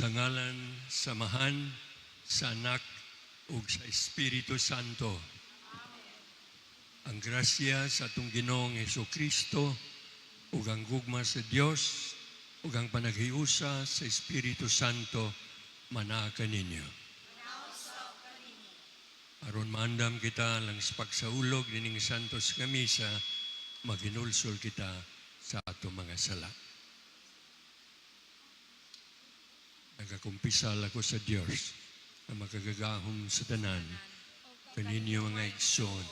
Sa ngalan sa Amahan, sa Anak, ug sa Espiritu Santo. Ang grasya sa atong Ginoong Hesus Kristo ug ang gugma sa Dios ug ang panaghiusa sa Espiritu Santo manaa kaninyo. Aron maandam kita lang sa pagsaulog nining Santos nga Misa, maghinulsol kita sa atong mga sala. Nagakumpisal ako sa Dios na makagagahom sa tanan, kaninyo mga igsoon,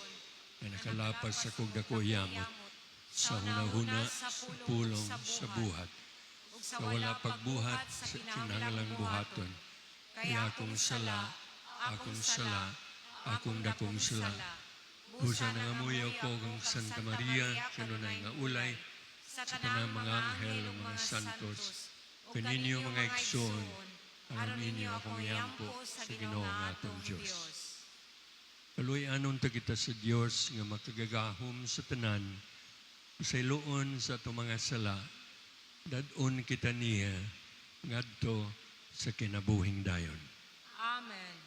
na nakalapas sa kog dako yamot, sa hunahuna, sa pulong, sa buhat, sa wala pagbuhat, sa kinahanglang buhaton. Kaya akong sala, akong sala, akong dakong sala. Busa nangamuyo ko kang Santa Maria, kanunay nga ulay, sa tanang mga anghel ug mga santos, kaninyo mga igsoon, aron inyo akong iampo sa Ginoo nga atong Dios. Kaluy-anon ta kita sa Dios nga makagagahom sa tanan, pasayloon sa atong mga sala, dad-on kita niya ngadto sa kinabuhing dayon. Amen.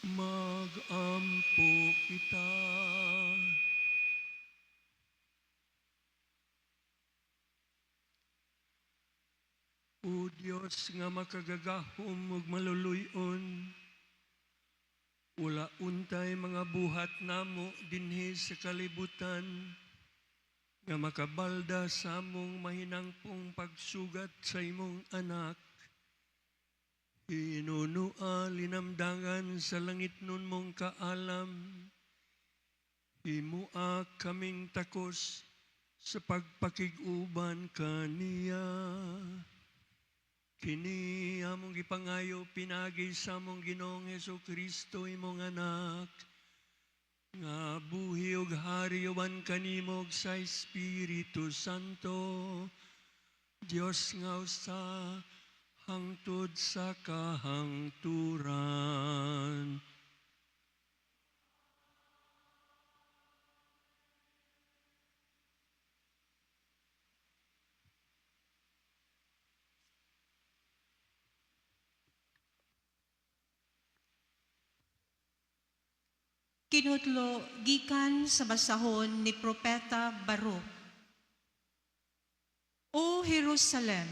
Mag-ampo kita. O Dios nga makagagahom ug maluluy-on, wala untay mga buhat namo dinhi sa kalibutan nga makabalda sa among mahinangpong pagsugat sa imong anak. Hinunua linamdangan sa langit nun mong kaalam, himua kaming takos sa pagpakig-uban kaniya. Kini among gipangayo pinagi sa among Ginoong Hesus Kristo imong anak, nga buhi ug hari uban kanimo ug sa Espiritu Santo, Dios nga usa hangtod sa kahangturan. Kinutlo gikan sa basahon ni Propeta Baruch. O Jerusalem,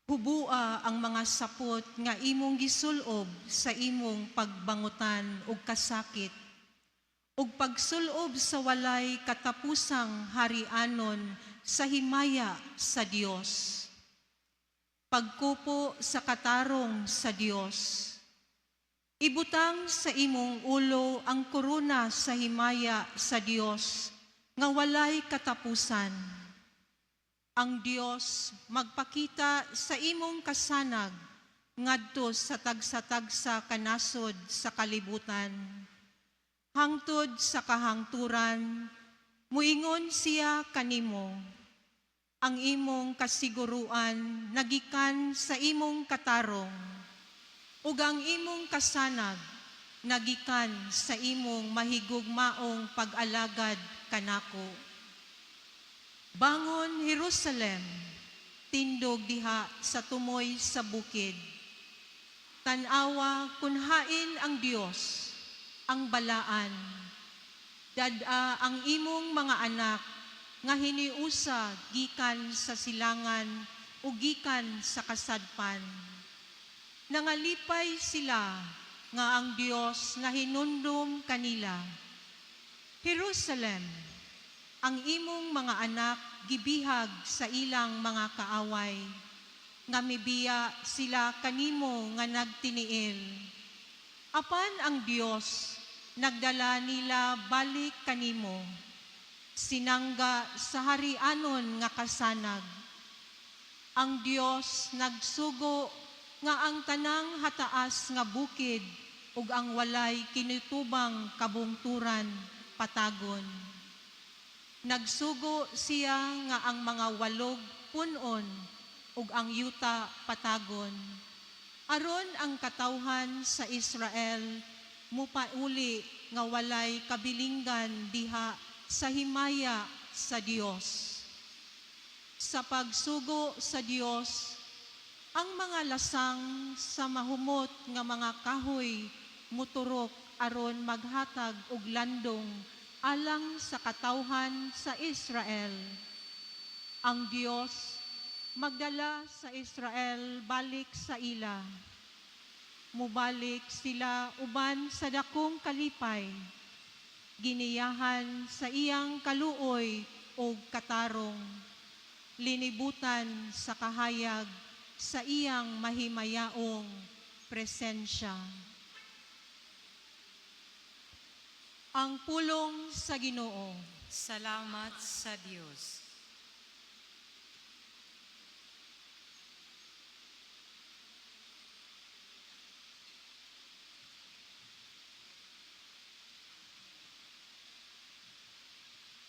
hubua ang mga sapot nga imong gisulob sa imong pagbangutan ug kasakit, ug pagsulob sa walay katapusang harianon sa himaya sa Dios. Pagkupo sa katarong sa Dios. Ibutang sa imong ulo ang korona sa himaya sa Dios nga walay katapusan. Ang Dios magpakita sa imong kasanag ngadto sa tagsa-tagsa kanasod sa kalibutan. Hangtod sa kahangturan, muingon siya kanimo. Ang imong kasiguruan nagikan sa imong katarong, ug ang imong kasanag Nagikan sa imong mahigugmaong pag-alagad kanako. Bangon, Jerusalem, tindog diha sa tumoy sa bukid. Tan-awa kun hain ang Dios, ang balaan. Dad-a ang imong mga anak nga hiniusa gikan sa silangan o gikan sa kasadpan. Nangalipay sila nga ang Dios nahinumdom kanila. Jerusalem, ang imong mga anak gibihag sa ilang mga kaaway, nga mibiya sila kanimo nga nagtiniil. Apan ang Dios nagdala nila balik kanimo, sinangga sa harianon nga kasanag. Ang Dios nagsugo nga ang tanang hataas nga bukid ug ang walay kinitubang kabungturan patagon. Nagsugo siya nga ang mga walog pun-on ug ang yuta patagon. Aron ang katawhan sa Israel mupauli nga walay kabilinggan diha sa himaya sa Dios. Sa pagsugo sa Dios, ang mga lasang sa mahumot nga mga kahoy muturok aron maghatag og landong alang sa katawhan sa Israel. Ang Dios magdala sa Israel balik sa ila. Mubalik sila uban sa dakong kalipay. Giniyahan sa iyang kaluoy og katarong. Linibutan sa kahayag sa iyang mahimayaong presensya. Ang pulong sa Ginoo. Salamat sa Dios.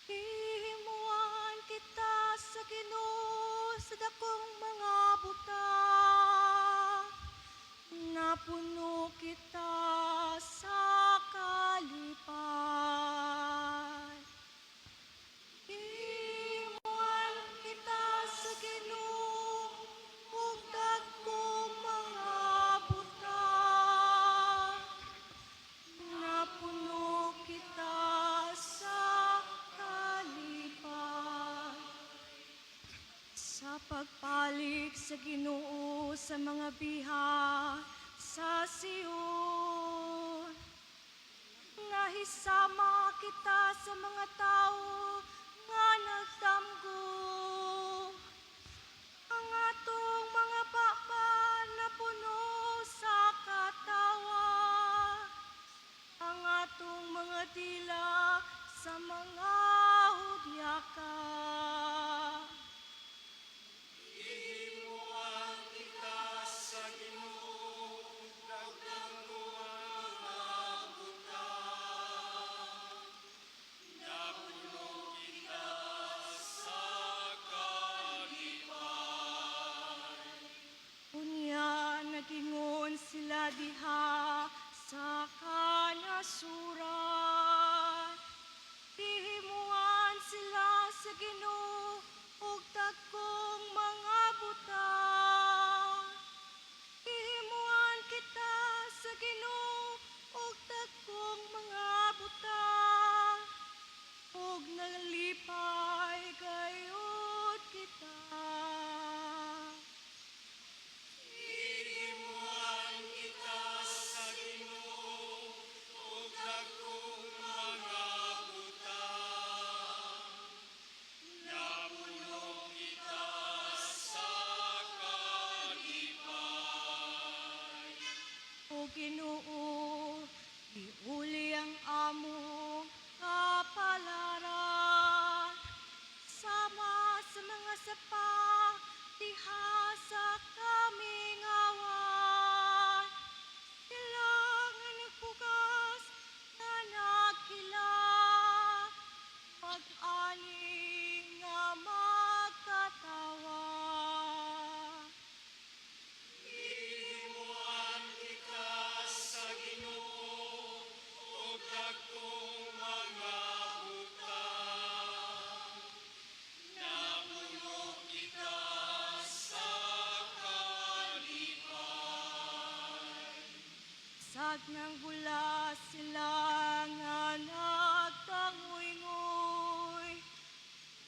Himuan kita sa Ginoo sa dakong mga butang. Napuno kita sa kalipay. Himuan kita sa Ginoo ug dagkong mga butang. Napuno kita sa kalipay. Sa pagpalik sa Ginoo sa mga biha sa Sion, nahisama kita sa mga tao nga nagdamgo. Ang atong mga papa napuno sa katawa, ang atong mga dila sa mga hudyaka. Unya nagingon sila diha sa kanasuran. Gihimuan sila sa Ginoo ug dagkong mga butang. Gihimuan kita sa Ginoo ug dagkong mga butang. Ug nalipay gayud kita. O Ginoo, iuli ang among Nanggula sila nga nagtangoy-ngoy,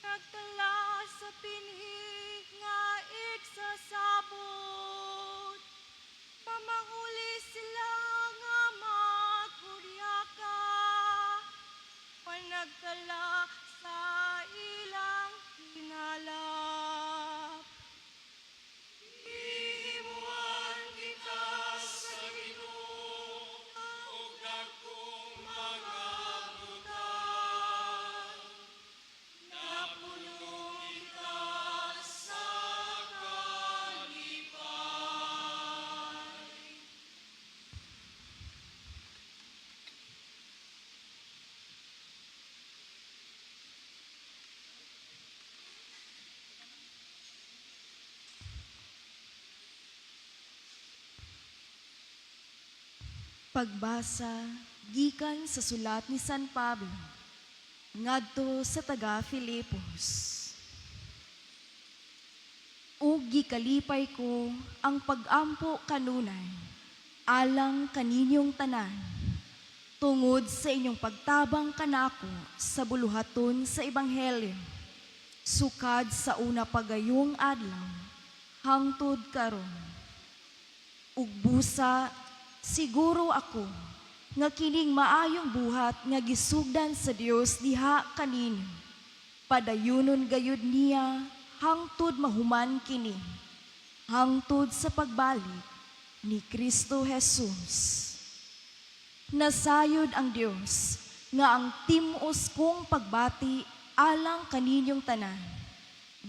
nagtala sa pinhi nga igsasabot. Mamanguli sila nga magkuryaka, panagtala sa ilang hinalap. Himuan kita sa Ginoo og dakong mga butang. Napuno kita sa kalipay. Pagbasa gikan sa sulat ni San Pablo ngadto sa taga Filipos. Ug gikalipay ko ang pag-ampo kanunay alang kaninyong tanan tungod sa inyong pagtabang kanako sa buluhaton sa ebanghelyo sukad sa una pagayong adlaw hangtod karon. Ug busa siguro ako nga kining maayong buhat nga gisugdan sa Dios diha kaninyo, padayunon gayud niya hangtod mahuman kini, hangtod sa pagbalik ni Kristo Jesus. Nasayod ang Dios nga ang tim-os kong pagbati alang kaninyong tanan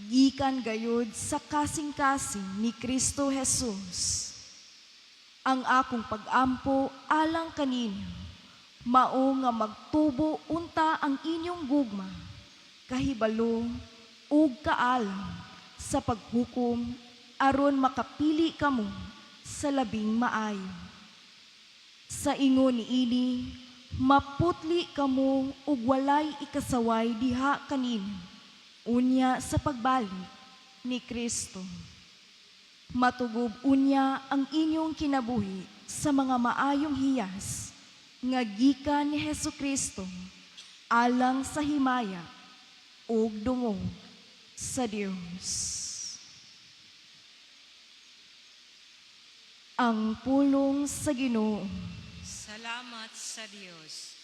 gikan gayud sa kasing-kasing ni Kristo Jesus. Ang akong pag-ampo alang kaninyo, mao nga magtubo unta ang inyong gugma, kahibalo ug kaalam sa paghukom aron makapili kamo sa labing maayo. Sa ingon niini, maputli kamo ug walay ikasaway diha kaninyo, unya sa pagbalik ni Kristo. Matugob unya ang inyong kinabuhi sa mga maayong hiyas nga gikan ni Hesus Kristo alang sa himaya ug dungog sa Dios. Ang pulong sa Ginoo. Salamat sa Dios.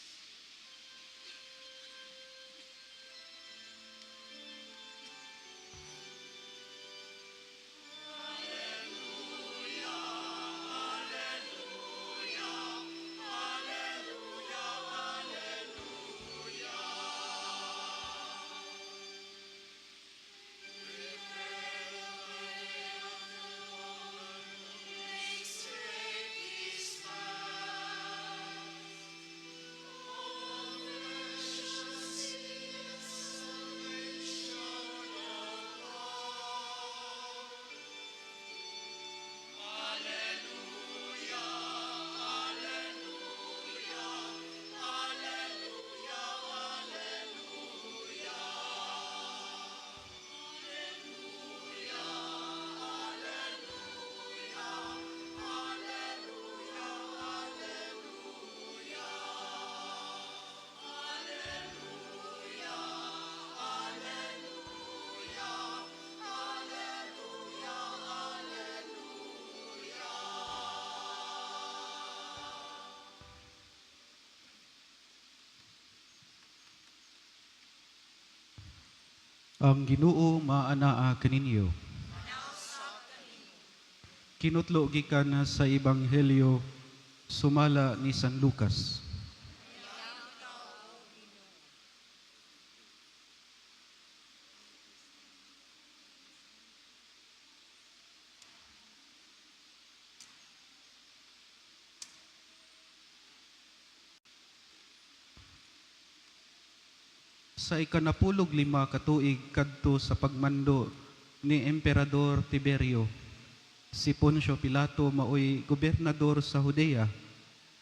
Ang Ginoo maanaa kaninyo. Kinutlo gikan sa Ebanghelyo sumala ni San Lucas. Sa 15 ka tuig kadto sa pagmando ni Emperador Tiberio, si Poncio Pilato maoy gobernador sa Judea,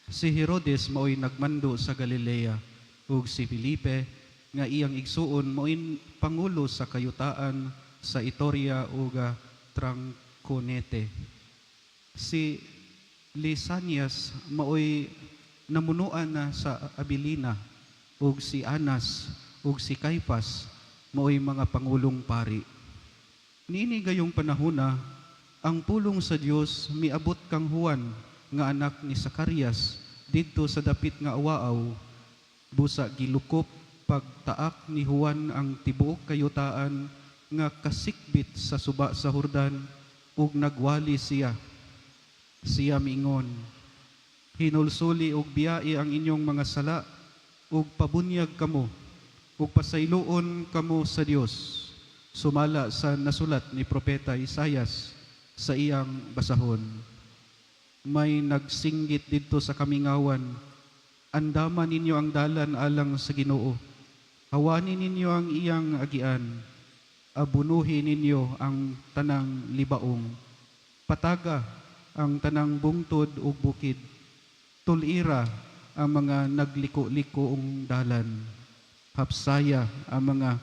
si Herodes maoy nagmando sa Galilea, ug si Felipe nga iyang igsuon maoy pangulo sa kayutaan sa Itoria ug Traconete. Si Lisanias maoy namunuan na sa Abilina ug si Anas ug si Caiphas maoy mga pangulong pari. Niini gayong panahona, ang pulong sa Dios miabot kang Juan nga anak ni Zacarias didto sa dapit nga awaaw. Busa gilukop pagtaak ni Juan ang tibuok kayutaan nga kasikbit sa suba sa Jordan ug nagwali siya. Siya miingon, "Hinulsuli og biyai ang inyong mga sala ug pabunyag kamo ug pasayloon kamo sa Dios," sumala sa nasulat ni Propeta Isayas sa iyang basahon. "May nagsinggit didto sa kamingawan, 'Andama ninyo ang dalan alang sa Ginoo. Hawani ninyo ang iyang agian. Abunuhi ninyo ang tanang libaong. Pataga ang tanang bungtod ug bukid. Tulira ang mga nagliko-likoong dalan. Hapsaya ang mga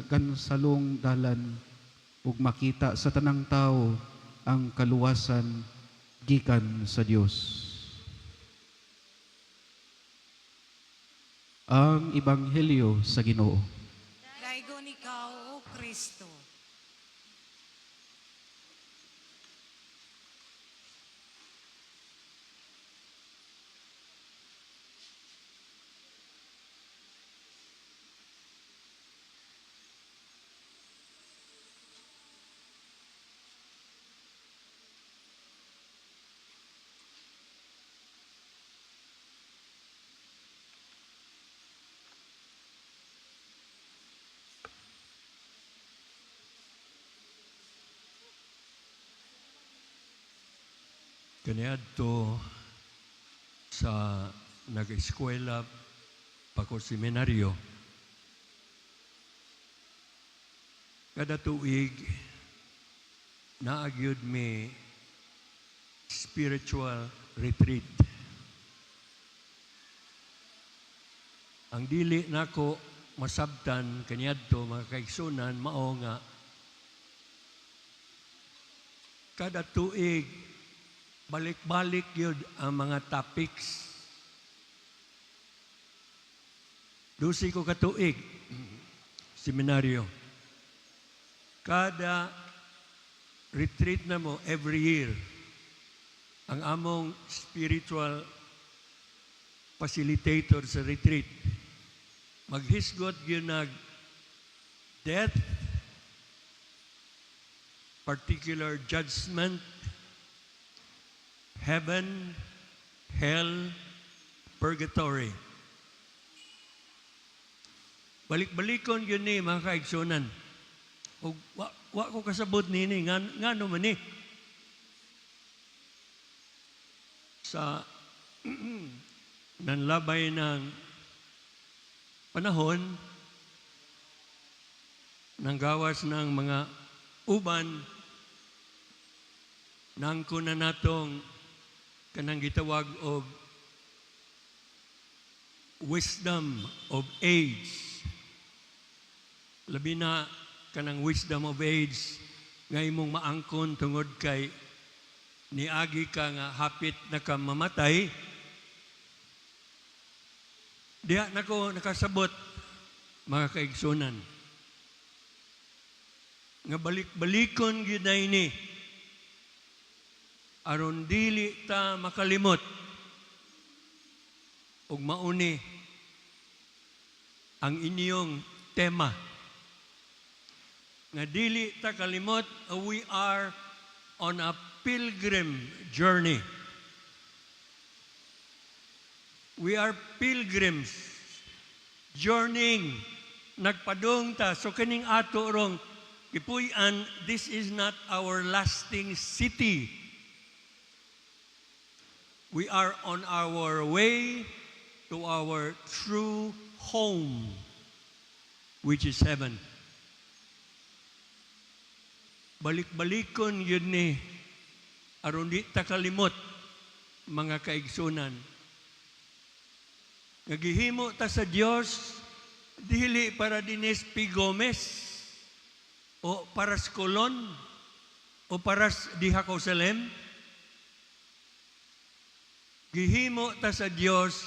gansalong dalan ug makita sa tanang tao ang kaluwasan gikan sa Dios.'" Ang Ebanghelyo sa Ginoo. Daygon ikaw, O Kristo. Kaniadto sa nag-eskwela pa ko seminaryo, kada tuig naa gyud mi spiritual retreat. Ang dili nako masabtan kaniadto, mga kaigsunan, mao nga kada tuig balik-balik yun ang mga topics. 12 ko katuig, seminaryo. Kada retreat na mo every year, ang among spiritual facilitator sa retreat, maghisgot yun nag death, particular judgment, heaven, hell, purgatory. Balik-balikon yun ni, mga kaigsunan. Ug wa ko kasabot nini, ngano man ni. Sa nanlabay ng panahon, nang gawas ng mga uban, nangko na natong kanang gitawag og wisdom of age. Labi na kanang wisdom of age nga imong maangkon tungod kay niagi ka nga hapit na ka mamatay. Diha nako nakasabot, mga kaigsunan, nga balik-balikon gyud na ini aron dili ta makalimot ug mauni ang inyong tema nga dili ta kalimot, we are on a pilgrim journey. We are pilgrims journeying. Nagpadung ta. So kining ato rong gipuy-an, this is not our lasting city. We are on our way to our true home, which is heaven. Balik-balikon yun ni aron di ta kalimot, mga kaigsunan. Nga gihimo ta sa Dios dili para dinis P. Gomez o para sa Colon o para sa diha Salem. Gihimo ta sa Dios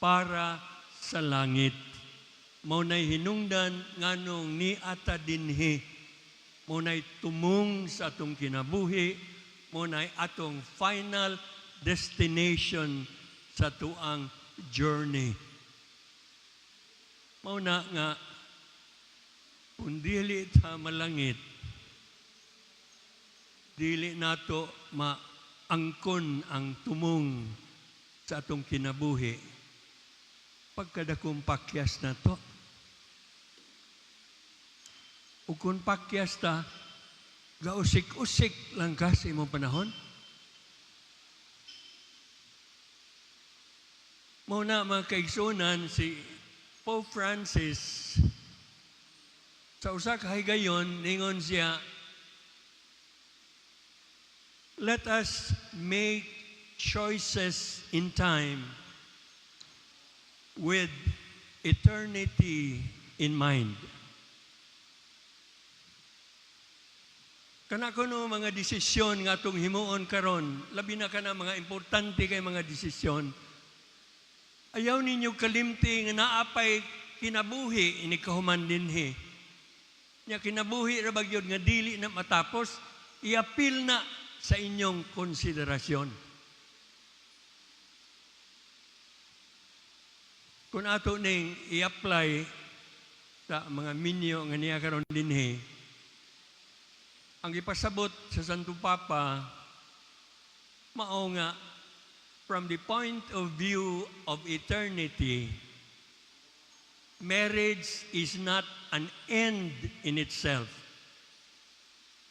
para sa langit. Mao nay hinungdan nganong naa ta dinhi. Mao nay tumong sa atong kinabuhi, mao nay atong final destination sa atuang journey. Mao na nga kung dili ta malangit, dili nato maangkon ang tumong sa atong kinabuhi. Pagkadakong pakyas na to. O kung pakyas ta, gausik-usik lang ka sa imong panahon. Mao na, mga kaigsunan, si Pope Francis sa usa ka higayon ningon siya, "Let us make choices in time with eternity in mind." Kana kuno mga desisyon nga atong himuon karon, labi na kana mga importante kay mga desisyon. Ayaw ninyo kalimti nga naapay kinabuhi ini kahuman dinhi. Nya kinabuhi ra ba gyud nga dili na matapos, iapil na sa inyong konsiderasyon. Kung ato ning i-apply sa mga minyo nga niya karon dinhi, ang ipasabot sa Santo Papa mao nga from the point of view of eternity, marriage is not an end in itself.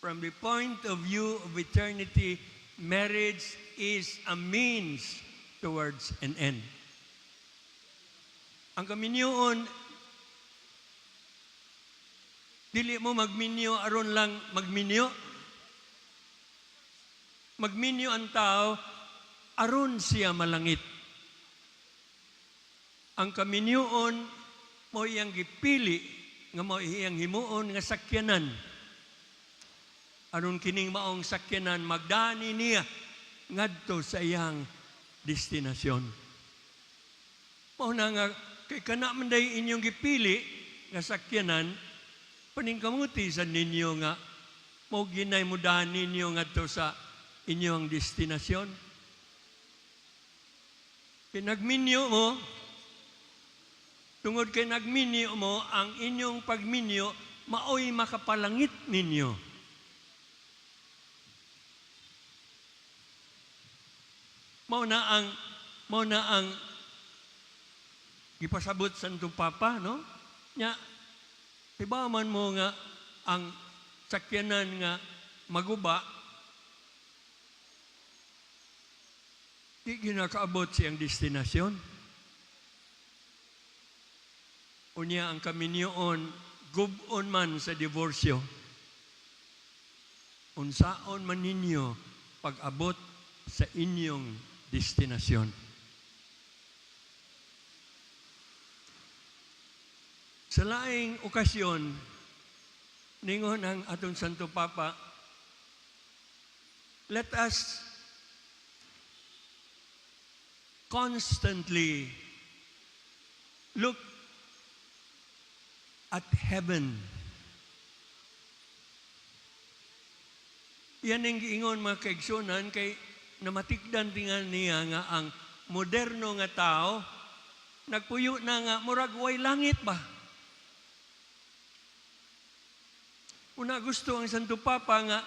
From the point of view of eternity, marriage is a means towards an end. Ang kaminyoon, dili mo magminyo aron lang magminyo. Magminyo ang tao aron siya malangit. Ang kaminyoon mo iyang gipili nga mo iyang himuon nga sakyanan. Aron kining maong sakyanan magdani niya ngadto sa iyang destinasyon. Mao na nga kay kana man day inyong gipili nga sakyanan, paningkamuti sa ninyo nga mo ginay mo daan ninyo ngadto sa inyong destinasyon. Kay nagminyo mo, tungod kay nagminyo mo, ang inyong pagminyo maoy makapalangit ninyo. Mao na ang gipasabot sa Santo Papa, no? Nya, iba man mo nga ang sakyanan nga maguba, di ginakaabot siyang destinasyon. Unya ang kaminyoon, gub-on man sa diborsyo. Unsaon man ninyo pag-abot sa inyong destinasyon. Sa laing okasyon, ningon ang atong Santo Papa, "Let us constantly look at heaven." Yan ang giingon, mga kaigsunan, kay namatikdan tingal niya nga ang moderno nga tao nagpuyo na nga murag way langit ba. Una gusto ang Santo Papa nga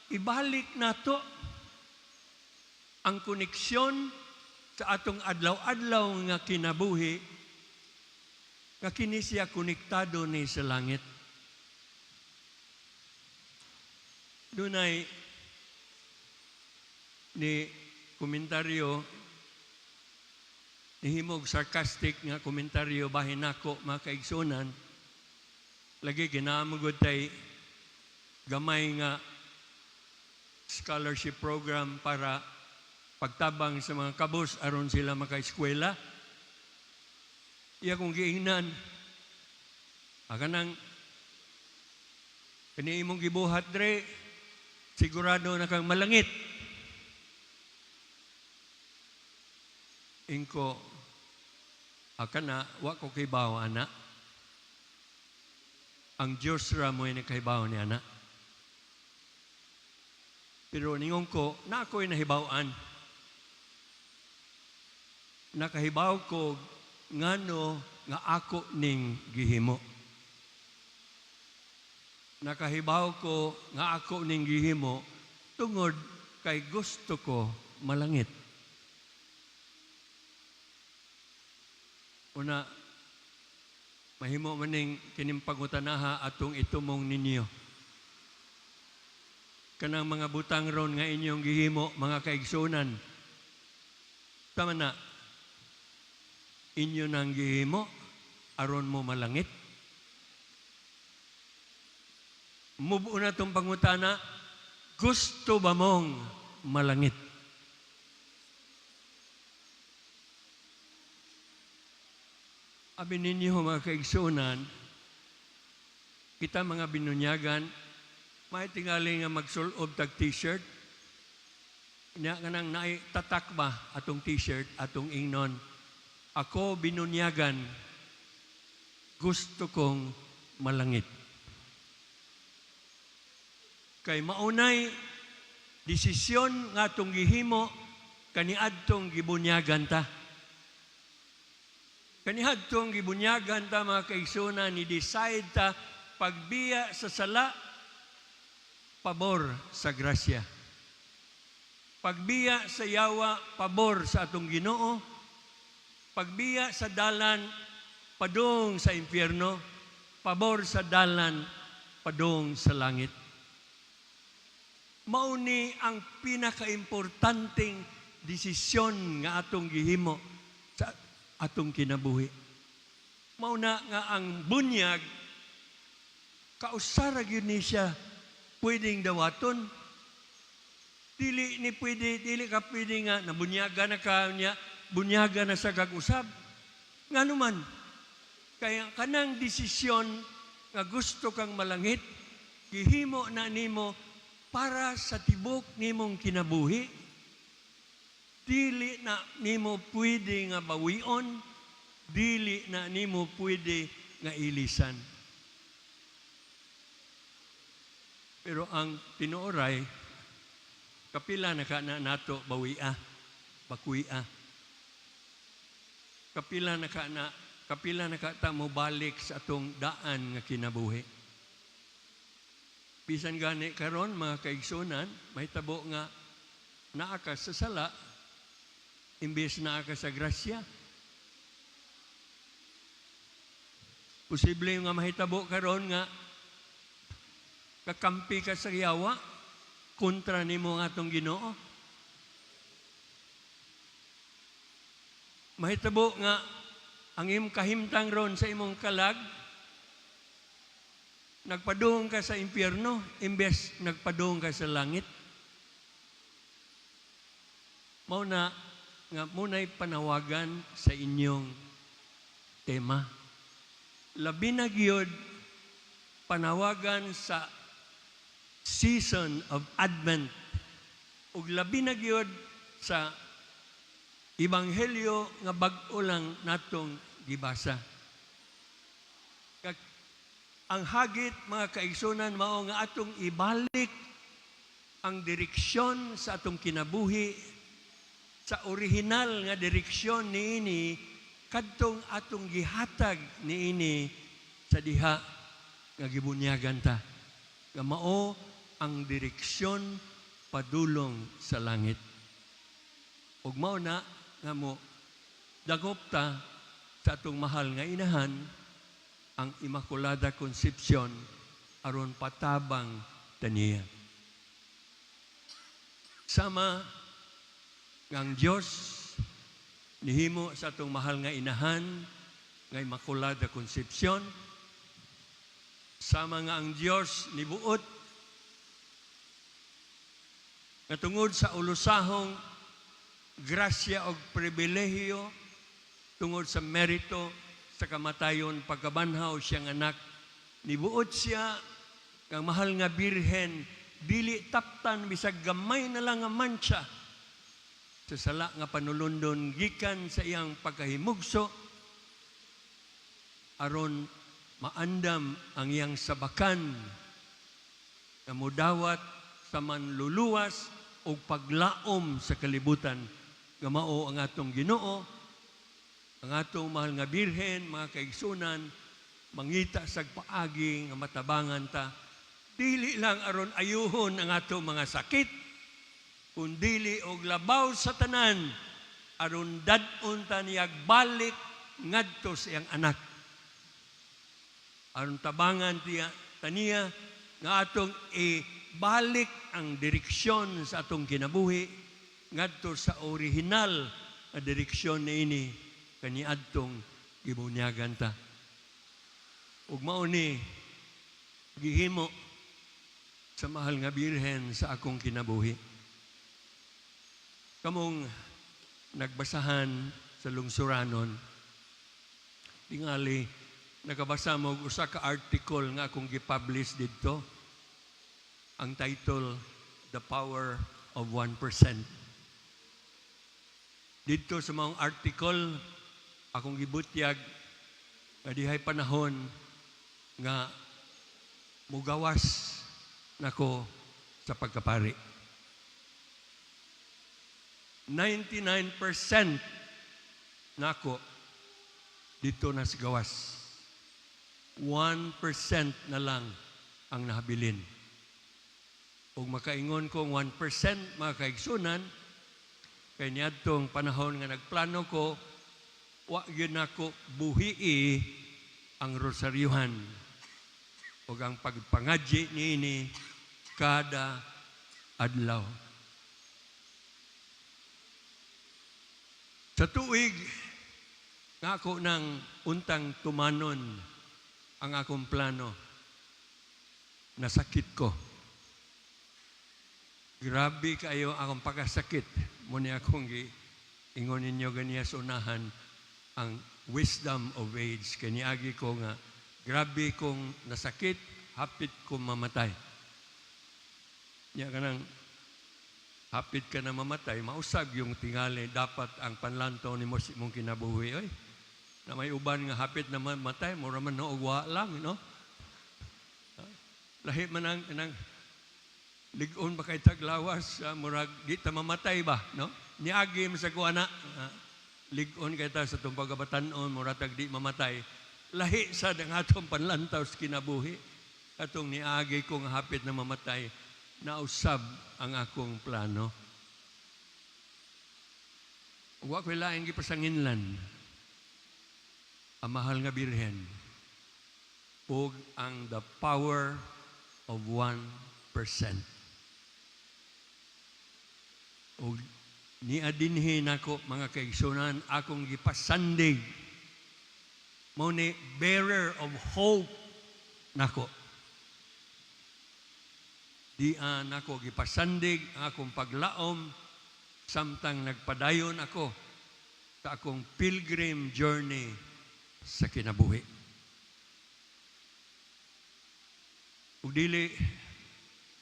ibalik nato ang koneksyon sa atong adlaw-adlaw nga kinabuhi nga kini siya konektado ni sa langit. Dunay ni komentaryo, nihimog sarcastic nga komentaryo bahin nako, mga kaigsunan. Lagi kinamugod tay gamay nga scholarship program para pagtabang sa mga kabus aron sila makaeskwela. Iya kong giingnan, kanang kani imong gibuhat dre, sigurado na kang malangit. Ingko, akana, wa ko kibaw, ana. Ang Diyos ra mo'y nakahibaw ni ana. Pero ningon ko, na ako'y nahibaw-an. Nakahibaw ko ngano nga ako ning gihimo. Nakahibaw ko nga ako ning gihimo tungod kay gusto ko malangit. Una, mahimo maning kining pangutanaha atong itumong ninyo. Kanang mga butang ron nga inyong gihimo, mga kaigsunan. Tama na, inyo nang gihimo, aron mo malangit. Mubo na itong pangutana, gusto ba mong malangit? Abi ninyo mga kaigsunan, kita mga binunyagan, may tingali nga magsulob tag t-shirt, nya nga nang naay tatak ba atong t-shirt, atong ingnon, ako binunyagan, gusto kong malangit. Kay maunay desisyon nga atong gihimo kaniadtong gibunyagan ta. Kaniadtong gibunyagan ta mga kaigsunan, ni decide ta pagbiya sa sala pabor sa grasya. Pagbiya sa yawa pabor sa atong Ginoo. Pagbiya sa dalan padung sa impyerno, pabor sa dalan padung sa langit. Mauni ang pinakaimportanteng desisyon nga atong gihimo sa atong kinabuhi. Mauna nga ang bunyag, kausara gyud ni siya pwedeng dawaton. Dili ni pwede, dili ka pwede nga nabunyaga na ka niya, bunyaga na sa kag-usab. Ngano man, kaya kanang desisyon nga gusto kang malangit, gihimo na nimo para sa tibok nimong kinabuhi. Dili na nimo pwede nga bawion, dili na nimo pwede nga ilisan. Pero ang tinuoray, kapila na ka na nato bawia, bakuia. Kapila na ka na, kapila na ka ta mo balik sa atong daan nga kinabuhi. Bisan gani karon mga kaigsunan, mahitabo nga naa ka sa sala imbes naa ka sa grasya. Posible nga mahitabo karon nga kakampi ka sa yawa kontra nimo ang atong Ginoo. Mahitabo nga ang imong kahimtang ron sa imong kalag, nagpadung ka sa impyerno imbes nagpadung ka sa langit. Mao na nga muna'y panawagan sa inyong tema. Labi na gyud panawagan sa season of Advent ug labi na gyud sa ebanghelyo nga bag-o lang natong gibasa. Ang hagit mga kaigsunan mao nga atong ibalik ang direksyon sa atong kinabuhi sa orihinal nga direksyon niini kadtong atong gihatag niini sa diha nga gibunyagan ta, nga mao ang direksyon padulong sa langit. Ug mao na nga mo dagop ta sa atong mahal nga inahan ang Immaculada Concepcion aron patabang taniya. Sama nga ang Dios nihimo sa atong mahal nga inahan nga Immaculada Concepcion, sama nga ang Dios nibuot nga tungod sa ulusahong grasya og pribilehiyo, tungod sa merito sa kamatayon pagkabanhaw siyang anak, nibuot siya kang mahal nga birhen dili taptan bisag gamay na lang nga mantsa Sa sala nga panulundon gikan sa iyang pagkahimugso aron maandam ang iyang sabakan nga mudawat sa manluluwas og paglaom sa kalibutan nga mao ang atong Ginoo. Ang atong mahal nga Birhen, mga kaigsunan, mangita sag paagi nga matabangan ta, dili lang aron ayuhon ang atong mga sakit, kundili og labaw sa tanan aron dad-on ta niyag balik ngadto sa iyang anak, aron tabangan tiya taniya nga atong ibalik ang direksyon sa atong kinabuhi ngadto sa orihinal nga direksyon niini kaniadtong gibunyagan ta. Ug mao ni gihimo sa mahal nga Birhen sa akong kinabuhi. Kamong nagbasahan sa lungsuranon, tingali nakabasa mo og usa ka article nga akong gipublish didto. Ang title, "The Power of 1%." Didto sa maong article, akong gibutyag nga dihay panahon nga mugawas nako sa pagkapari. 99% nako didto na sa gawas. 1% na lang ang nahabilin. Ug makaingon kong 1%, mga kaigsunan, kay niadtong panahon nga nagplano ko, wa gyud nako buhii ang rosaryuhan ug ang pagpangadyi niini kada adlaw. Sa tuig nga ako nang untang tumanon ang akong plano, nasakit ko. Grabe kayo akong pagkasakit. Muni akong gi ingon ninyo ganiya sa unahan ang wisdom of age. Kay niagi ko nga grabe kong nasakit, hapit ko mamatay. Nya kanang hapit ka na mamatay, mausag yung tingali dapat ang panlantaw nimo sa imong kinabuhi. Oy, na may uban nga hapit na mamatay, mura man no og wa lang, no? Lahi man ang kanang lig-on ba kay taglawas, murag di ta mamatay ba, no? Niagi man sa kuana, lig-on kay ta sa atong pagkabatan-on, murag tag di mamatay. Lahi sa ang atong panlantaw sa kinabuhi. Atong niagi ko nga hapit na mamatay, nausab ang akong plano. Wa ko'y laing gipasanginlan ang mahal nga Birhen ug ang the power of 1%. Ug niadinhi nako, mga kaigsunan, akong gipasandig, mao ni bearer of hope nako. Di nako gipasandig ang akong paglaom samtang nagpadayon ako sa akong pilgrim journey sa kinabuhi. Ug dili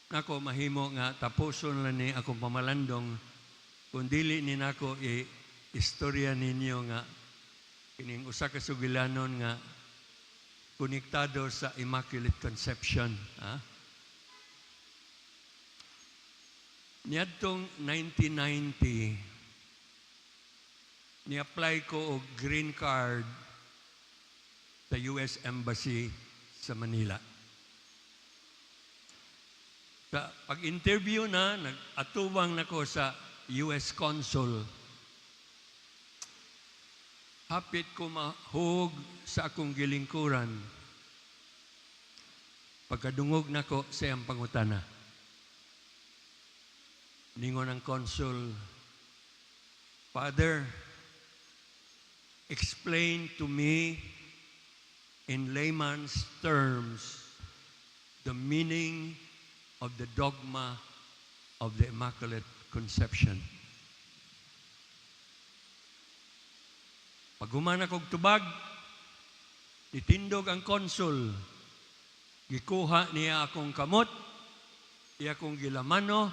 nako mahimo nga tapuson lang ni akong pamalandong kung dili ni nako i istorya ninyo nga kining usa ka sugilanon nga konektado sa Immaculate Conception. Ha? Niadtong 1990, ni-apply ko og green card sa US Embassy sa Manila. Sa pag-interview na, nag-atubang nako sa US Consul. Hapit ko mahug sa akong gilingkuran. Pagkadungog nako sa iyang pangutana. Ningon ang consul, "Father, explain to me in layman's terms the meaning of the dogma of the Immaculate Conception." Paghuman akong tubag, nitindog ang consul. Gikuha niya akong kamot, iya akong gilamano,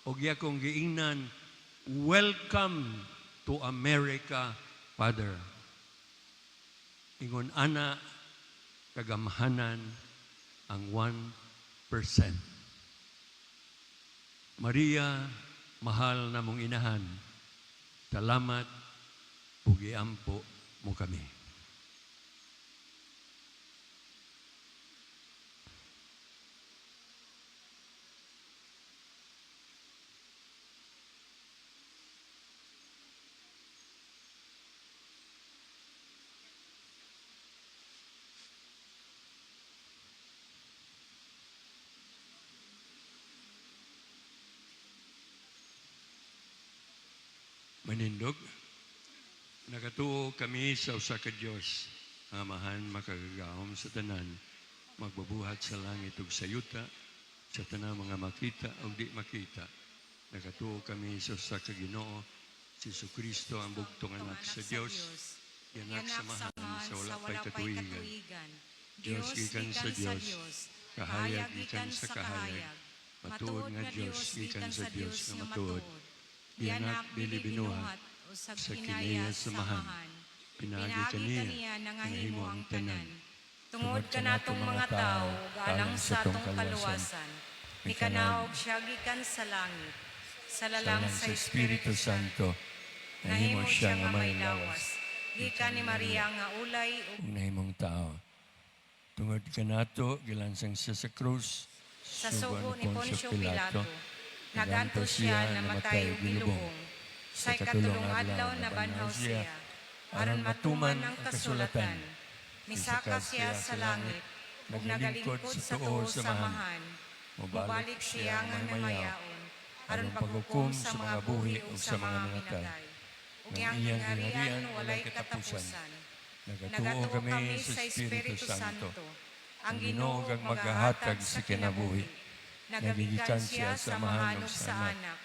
o iya akong giingnan, Welcome to America, Father. Ingon ana kagamhanan ang 1%. Maria, mahal namong inahan, salamat ug giampo mo kami. Manindog, nakatuo kami sa usa ka Dios, ang Amahan makagagahom sa tanan, magbabuhat sa langit ug sa yuta, sa tanang mga makita ug di makita. Nakatuo kami sa usa ka Ginoo, si Kristo ang bugtong anak sa Dios, gianak sa Amahan sa wala pa'y katuigan. Dios gikan sa Dios, kahayag gikan sa kahayag, matuod nga Dios gikan sa Dios nga matuod, gianak dili binuhat, sa kinaiya sa Amahan, pinaagi kaniya nangahimo ang tanan. Tungod kanatong mga tao, alang sa atong kaluwasan, mikanaog siya gikan sa langit, sa lalang sa Espiritu Santo, nahimo siya nga may lawas, gikan ni Maria nga ulay ug ug nahimong tao. Tungod kanato, gilansang siya sa krus, sa sugo ni Poncio Pilato, naganto siya, namatay ug gilubong. Sa ikatulong adlaw nabanhaw siya, aron matuman ang kasulatan. Misaka siya sa langit, ug nagalingkod sa tuo sa Amahan. Mobalik siya nga namayaon, aron paghukom sa mga buhi ug sa mga minatay. Ug ang iyang gingharian walay katapusan. Nagatuo kami sa Espiritu Santo, ang Ginoo kang maghahatag sa kinabuhi. Nagigikan siya sa Amahan ug sa Anak,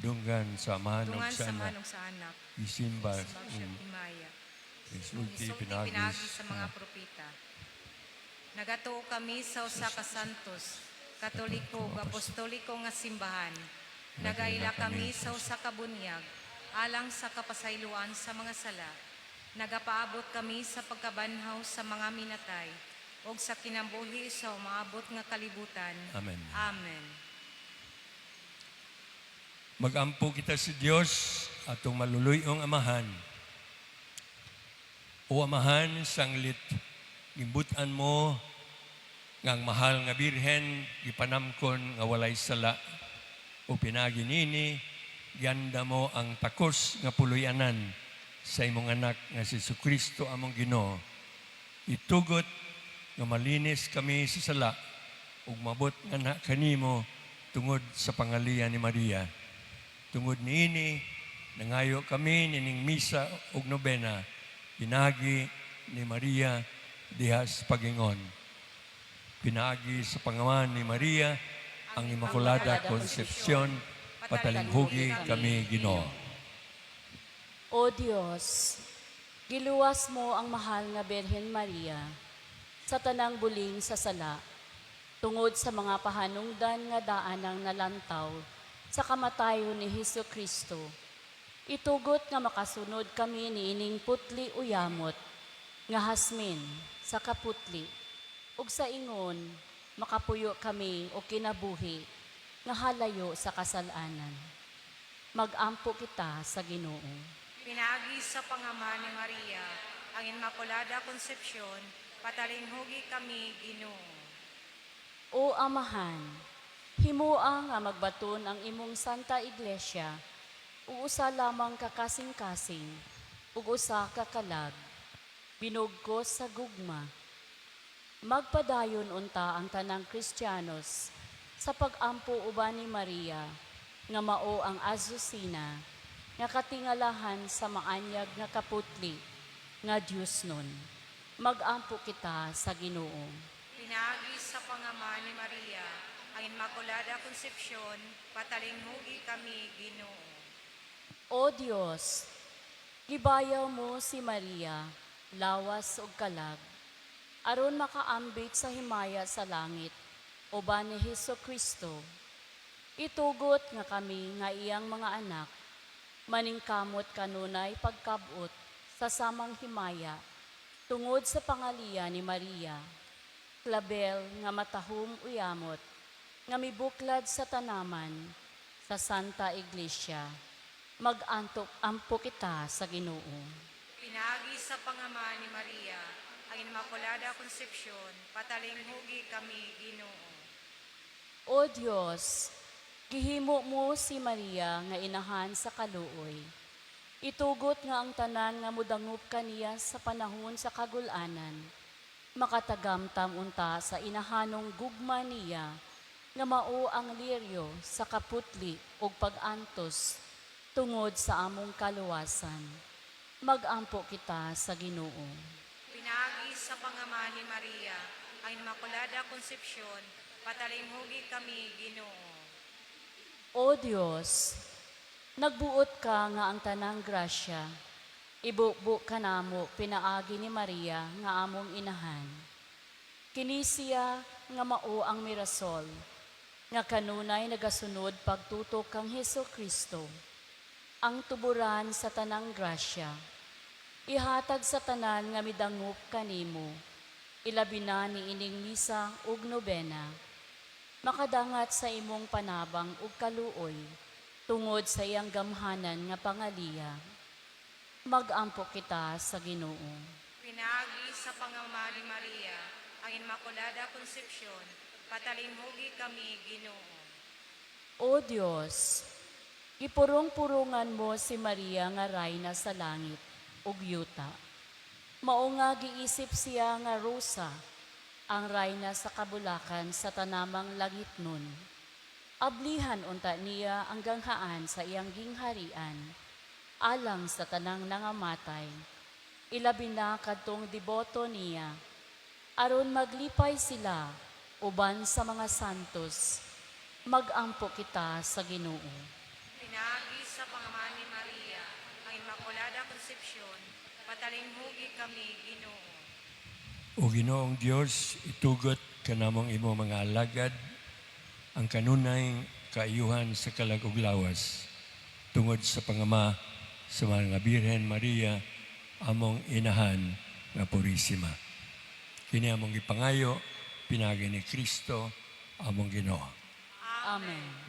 dunggan sa Amahan ug Dungan sa sa Anak, Amahan ug sa Anak. isimba Isibang siya himaya. isulti Isulti pinaagi pinagi sa mga propeta. Nagatuo kami sa usa ka santos, Katoliko ug Apostoliko nga simbahan. Nagaila kami sa usa ka bunyag alang sa kapasayloan sa mga sala. Nagapaabot kami sa pagkabanhaw sa mga minatay ug sa kinabuhi sa umaabot nga kalibutan. Amen. Amen. Magampo kita sa Dios atong maluluyong amahan. O Amahan, sanglit, gimbutan mo nga ang mahal nga birhen, gipanamkon nga walay sala. O pinagi nini, gianda mo ang takos nga puloy-anan sa imong anak nga si Kristo among Ginoo. Itugot nga malinis kami sa sala ug mabot nga na kanimo tungod sa pangalian ni Maria. Tungod niini, nangayo kami nining misa ug nobena, pinaagi ni Maria diha sa pagingon. Pinaagi sa pangaman ni Maria, ang Immaculada Concepcion, patalinghugi kami Ginoo. O Dios, giluwas mo ang mahal nga Birhen Maria sa tanang buling sa sala, tungod sa mga pahanungdan nga daan ang nalantaw sa kamatayon ni Hesus Kristo. Itugot nga makasunod kami niining putli uyamot, nga hasmin sa kaputli, ug sa ingon makapuyo kami o kinabuhi nga halayo sa kasalanan. Magampo kita sa Ginoo. Pinaagi sa pangama ni Maria, ang Immaculada Concepcion, patalinghugi kami Ginoo. O Amahan, himua nga magbaton ang imong Santa Iglesia, ug usa lamang ka kasing-kasing, ug usa ka kalag, binugkos sa gugma. Magpadayon unta ang tanang Kristiyanos sa pag-ampo uban ni Maria, nga mao ang Azucena, nga katingalahan sa maanyag nga kaputli, nga Dios nun. Magampo kita sa Ginoo. Pinaagi sa pangama ni Maria, ang Immaculada Concepcion, patalinghugi kami Ginoo. O Dios, gibayaw mo si Maria, lawas ug kalag, aron makaambit sa himaya sa langit, uban ni Hesus Kristo. Itugot nga kami nga iyang mga anak, Maningkamot kanunay pagkabot sa samang himaya tungod sa pangaliya ni Maria. Klabel nga matahom uyamot, nga mibuklad sa tanaman sa Santa Iglesia. Magantok ampo kita sa Ginoo. Pinaagi sa pangama ni Maria, ang Immaculada Concepcion, patalinghugi kami, Ginoo. O Dios, gihimo mo si Maria nga inahan sa kaluoy. Itugot nga ang tanan nga mudangup kaniya sa panahon sa kagulanan. Makatagamtam unta sa inahanong gugma niya nga mao ang liryo sa kaputli ug pag-antos tungod sa among kaluwasan. Magampo kita sa Ginoo. Pinaagi sa pangama ni Maria, ang Immaculada Concepcion, patalinghugi kami, Ginoo. O Dios, nagbuot ka nga ang tanang grasya, ibubo ka namo pinaagi ni Maria nga among inahan. Kini siya nga mao ang mirasol, nga kanunay nagasunod pagtutok kang Heso Kristo, ang tuburan sa tanang grasya. Ihatag sa tanan nga midangup kanimo, ilabi na ni ining misa ug nobena makadangat sa imong panabang ug kaluoy tungod sa iyang gamhanan nga pangaliya. Magampo kita sa Ginoo. Pinaagi sa pangama ni Maria, ang Immaculada Concepcion, patalinghugi kami, Ginoo. O Dios, gipurong-purungan mo si Maria nga rayna sa langit ug yuta. Mao nga giisip siya nga rosa ang rayna sa kabulakan sa tanamang langit nun. Ablihan unta niya ang ganghaan sa iyang gingharian, alang sa tanang nangamatay. Ilabi na kadtong deboto niya, aron maglipay sila uban sa mga santos. Magampo kita sa Ginoo. Pinaagi sa pangama ni Maria, ang Immaculada Concepcion, patalinghugi kami, Ginoo. O Ginoong Dios, itugot kanamong imo mga alagad ang kanunay kaayuhan sa kalag ug lawas tungod sa pangama sa mga Birhen Maria among inahan nga purisima. Kini among gipangayo pinaagi ni Kristo among Ginoo. Amen.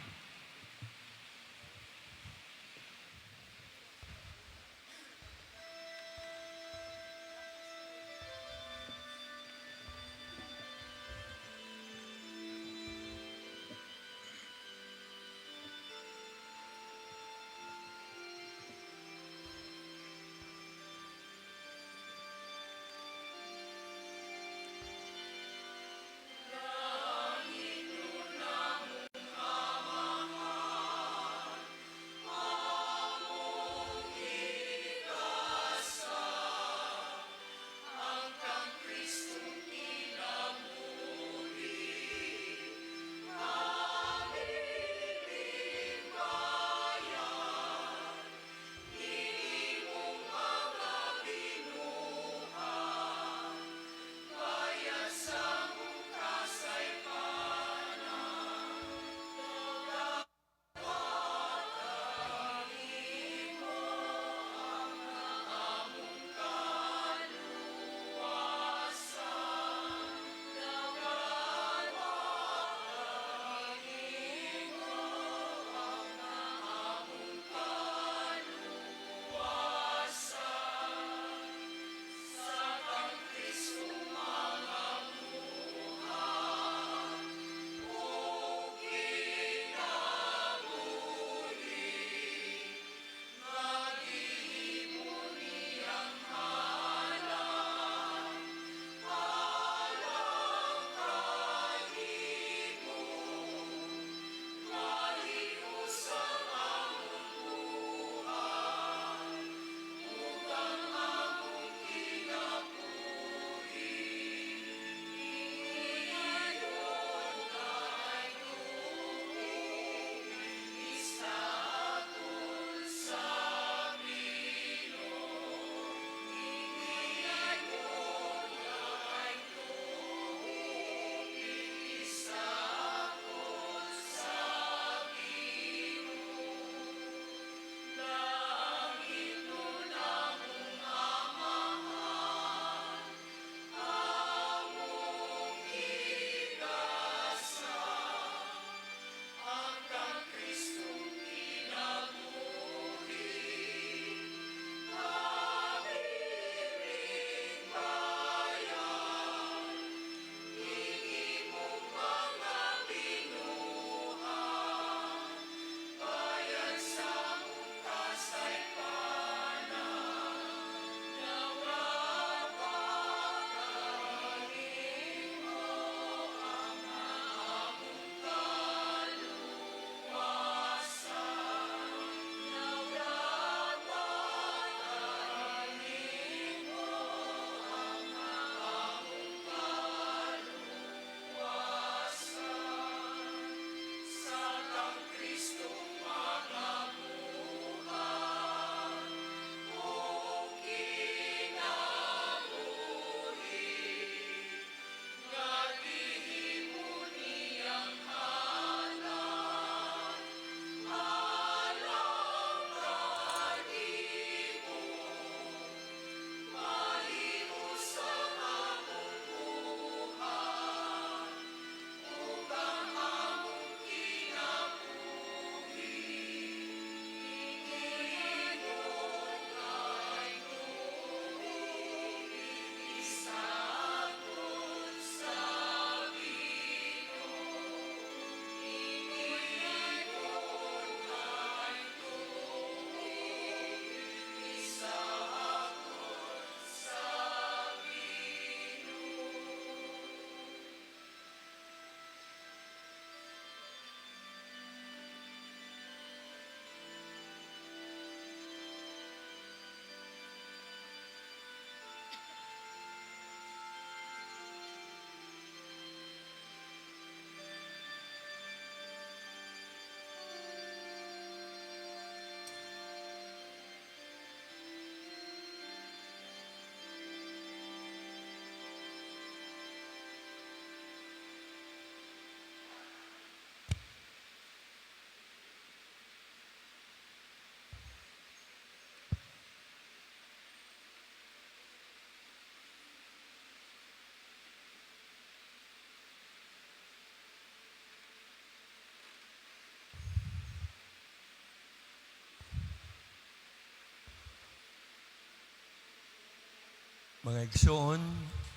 Mga igsoon,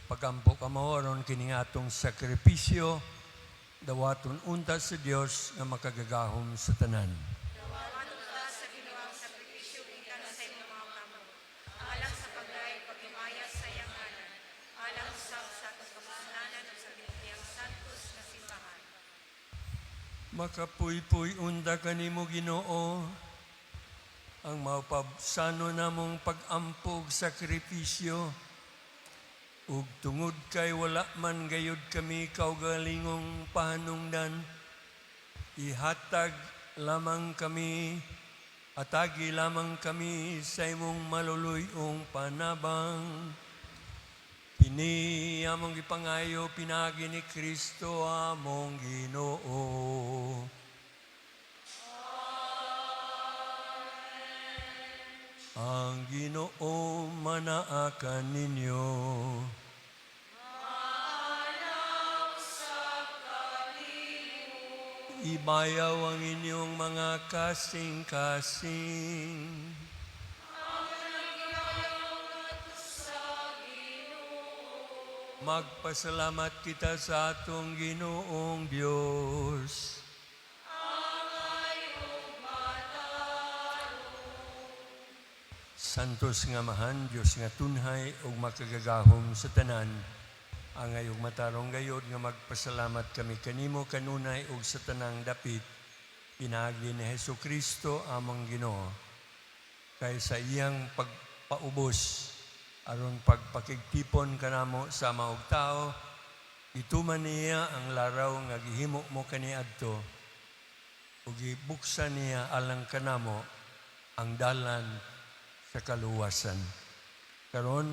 pagampo kamo aron kini atong sakripisyo, dawaton unta sa Dios nga makagagahom sa tanan. Sa Ginoo ang sakripisyo gikan sa imong mga kamot, alang sa paglaig paghimaya sa iyang ngalan, alang usab sa atong kapuslanan ug sa tibuok niyang santos nga simbahan. Makapuypuy unta kanimo, Ginoo, ang maupabsano namong pag-ampo og sakripisyo, ug tungod kay wala man gayud kami kaugalingong pahanungdan, ihatag lamang kami, atagi lamang kami sa imong maluluy-ong panabang. Kini among gipangayo pinaagi ni Kristo among Ginoo. Ang Ginoo manaa kaninyo. Ibayaw ang inyong mga kasing-kasing. Magpasalamat kita sa atong Ginoong Dios. Santos nga Amahan, Dios nga tunhay ug makagagahom sa tanan, angay ug matarong gayod nga magpasalamat kami kanimo kanunay ug sa tanang dapit, pinaagi ni Hesus Kristo among Ginoo. Kay sa iyang pagpaubos aron pagpakigtipon kanamo sa maog tao, gituman niya ang laraw nga gihimo mo kaniadto ug gibuksan niya alang kanamo ang dalan sa kaluwasan. Karon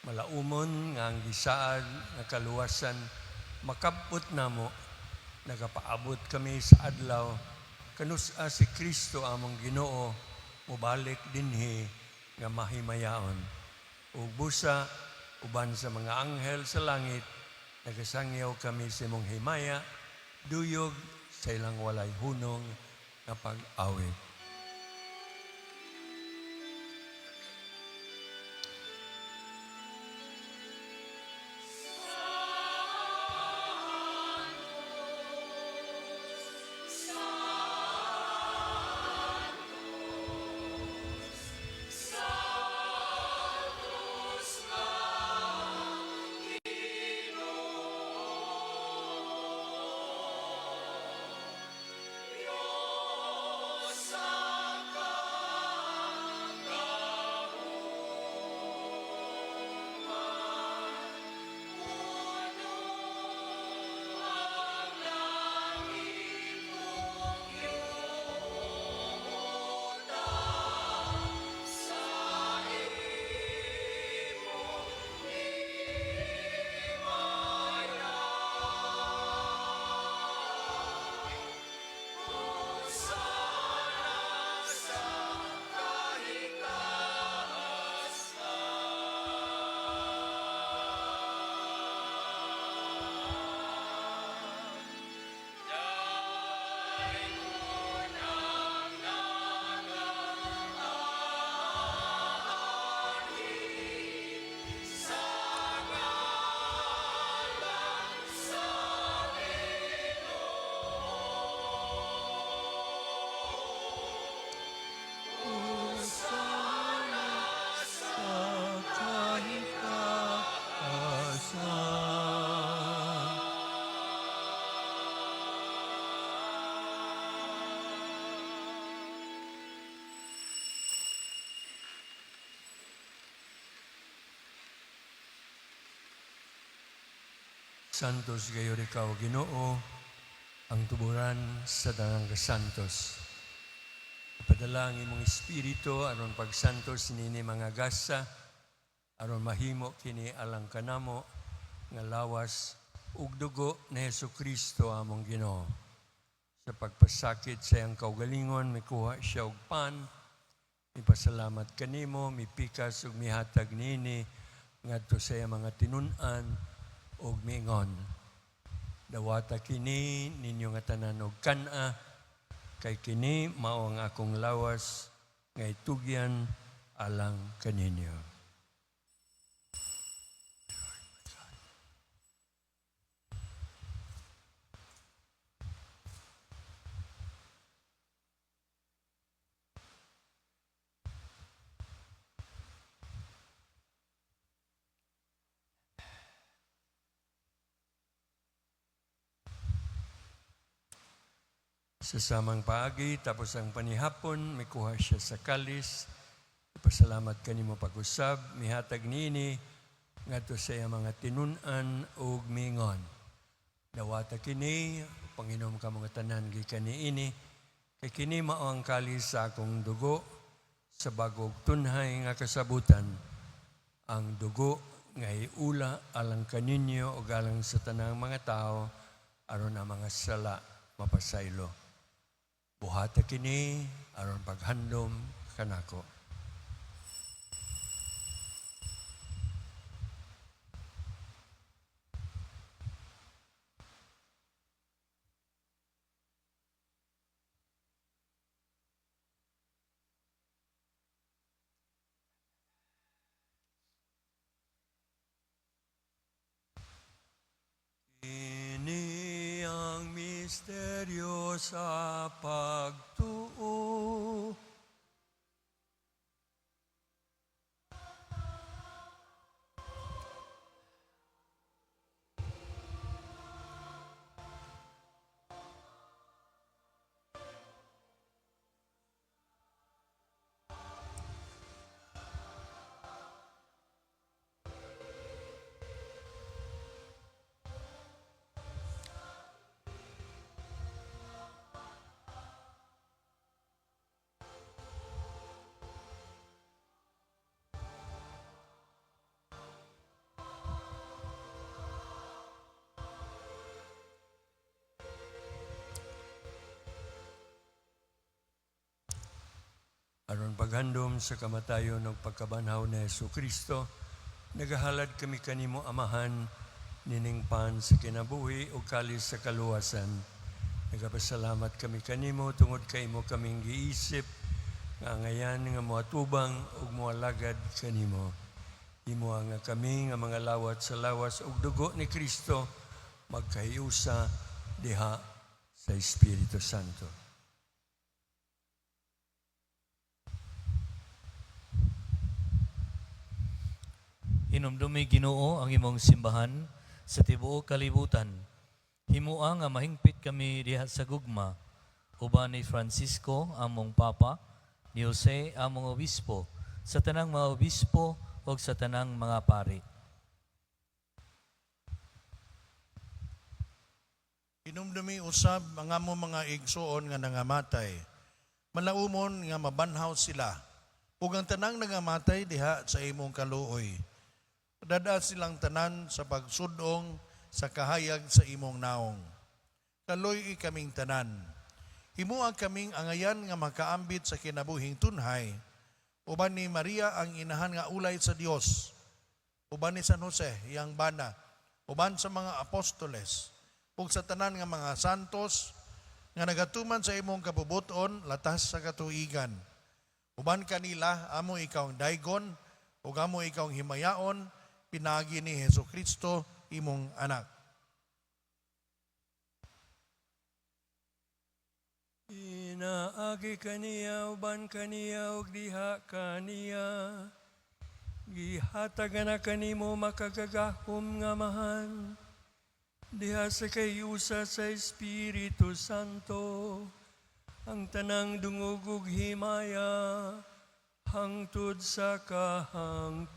malaumon nga ang gisaad nga kaluwasan makabot namo, nagapaabot kami sa adlaw kanus-a si Kristo among Ginoo mobalik dinhi nga mahimayaon. Ug busa uban sa mga anghel sa langit nagasangyaw kami sa imong himaya duyog sa ilang walay hunong nga pag-awit. Sa kahit asa. Santos gayud ikaw, Ginoo, ang tuburan sa tanang kasantos. Ipadala ang imong espiritu aron pagsantos nini mga gasa, aron mahimo kini alang kanamo nga lawas ug dugo ni Hesus Kristo among Ginoo. Sa pagpasakit sa iyang kaugalingon, mikuha siya og pan, mipasalamat kanimo, mipikas ug mihatag niini ngadto sa iyang mga tinun-an ug miingon: "Dawata kini ninyo nga tanan og kan-a, kay kini mao ang akong lawas nga itugyan alang kaninyo." Sa samang paagi, tapos ang panihapon, mikuha siya sa kalis. Pasalamat kanimo pag-usab, mihatag niini ngadto sa iyang mga tinun-an ug miingon: "Dawata kini, panginom kamo nga tanan gikan niini, kay kini mao ang kalis sa akong dugo sa bag-ong tunhay nga kasabutan, ang dugo nga iula alang kaninyo ug alang sa tanang mga tao aron ang mga sala mapasaylo. Buhata kini aron paghandom kanako." Kini ang misteryo sa pagtuo. Aron paghandom sa kamatayon ug pagkabanhaw ni Hesus Kristo, nagahalad kami kanimo, Amahan, nining pan sa kinabuhi ug kalis sa kaluwasan. Nagapasalamat kami kanimo tungod kay imo kaming giisip nga angayan nga moatubang ug moalagad kanimo. Himoa nga kami nga mga lawat sa lawas ug dugo ni Kristo magkahiusa diha sa Espiritu Santo. Hinumdumi, Ginoo, ang imong simbahan sa tibuok kalibutan. Himua nga mahingpit kami diha sa gugma uban ni Francisco among Papa, ni Jose among obispo, sa tanang mga obispo ug sa tanang mga pari. Hinumdumi usab ang among mga igsuon nga nangamatay. Malaumon nga mabanhaw sila. Ug ang tanang nangamatay diha sa imong kaluoy. Dad-a silang tanan sa pagsudong sa kahayag sa imong naong. Kaluy-i kaming tanan. Himua kaming angayan nga makaambit sa kinabuhing tunhay. Uban ni Maria ang inahan nga ulay sa Dios. Uban ni San Jose, iyang bana. Uban sa mga apostoles. Ug sa tanan nga mga santos nga nagatuman sa imong kabubuton latas sa katuigan. Uban kanila amo ikaw daygon ug amo ikaw himayaon pinaagi ni Hesus Kristo imong anak. Pinaagi kaniya, uban kaniya, ug diha kaniya, gihatag na kanimo, makagagahom nga Amahan, diha sa kahiusa sa Espiritu Santo, ang tanang dungog ug himaya hangtod sa kahangturan.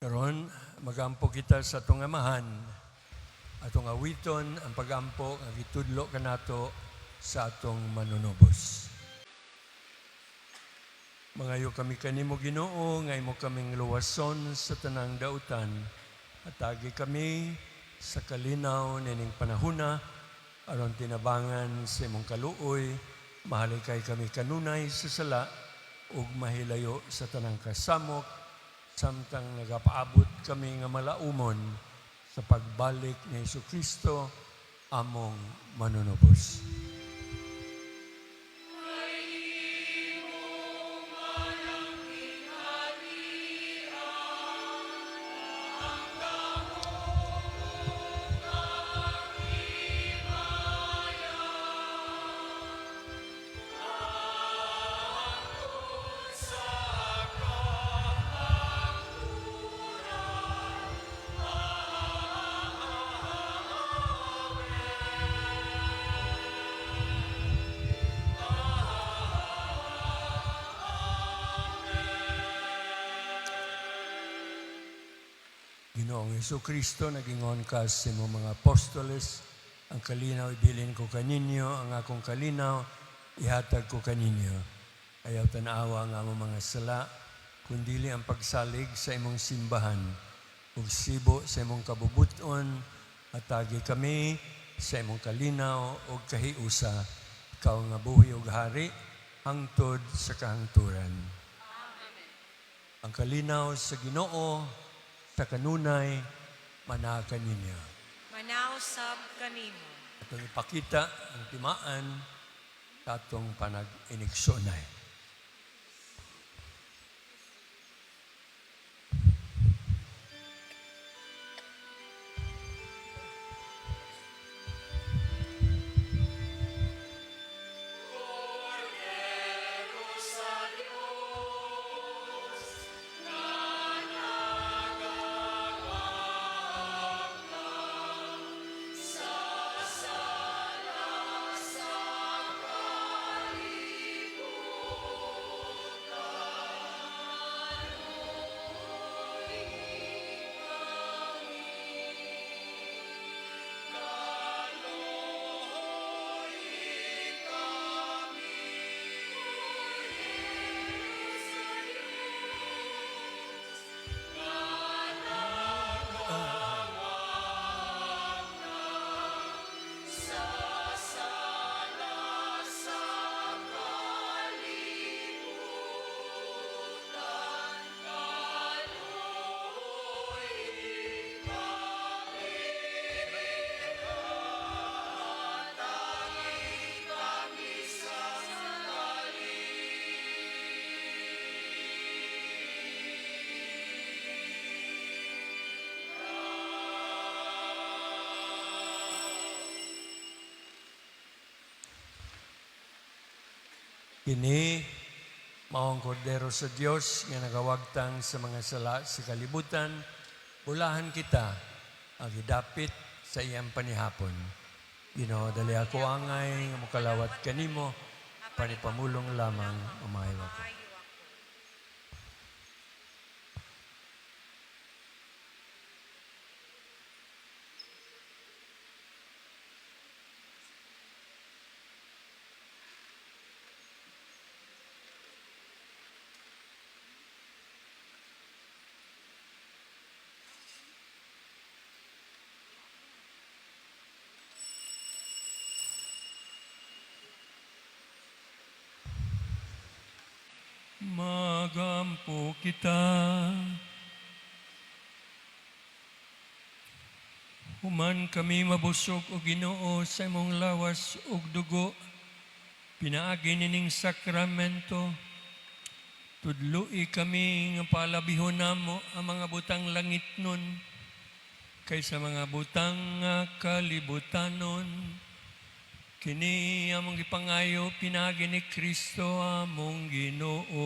Karon magampo kita sa atong Amahan. Atong awiton ang pagampo nga gitudlo kanato sa atong Manunubos. Mangayo kami kanimo, Ginoo, nga imo kaming luwason sa tanang dautan at agi kami sa kalinaw nining panahuna aron tinabangan sa imong kaluoy, mahalikay kami kanunay sa sala ug mahilayo sa tanang kasamok samtang nagapaabot kami nga malaumon sa pagbalik ni Hesus Kristo among Manunubos. Hesus Kristo, nagingon ka sa imong mga apostoles, "Ang kalinaw ibilin ko kaninyo, ang akong kalinaw ihatag ko kaninyo." Ayaw tanawa ang among mga sala, kundili ang pagsalig sa imong simbahan. Ug sibo sa imong kabubuton, hatagi kami sa imong kalinaw ug kahiusa. Ikaw nga buhi ug hari, hangtod sa kahangturan. Ang kalinaw sa Ginoo sa kanunay manaa kaninyo. Manaw sab kanimo. Atong ipakita ang timaan sa atong panag-inigsoonay. Kini mao ang kordero sa Dios nga nagawagtang sa mga sala sa kalibutan. Bulahan kita ang gidapit sa iyang panihapon. Ginoo, dali ako angay nga mokalawat kanimo, panipamulong lamang, umayo ako. Maayo ako. Magampo kita. Human kami mabusog, o Ginoo, sa imong lawas ug dugo, pinaagi nining sakramento, tudloi kami nga palabihon namo ang mga butang langitnon kaysa mga butang nga kalibutanon. Kini among gipangayo pinaagi ni Kristo among Ginoo.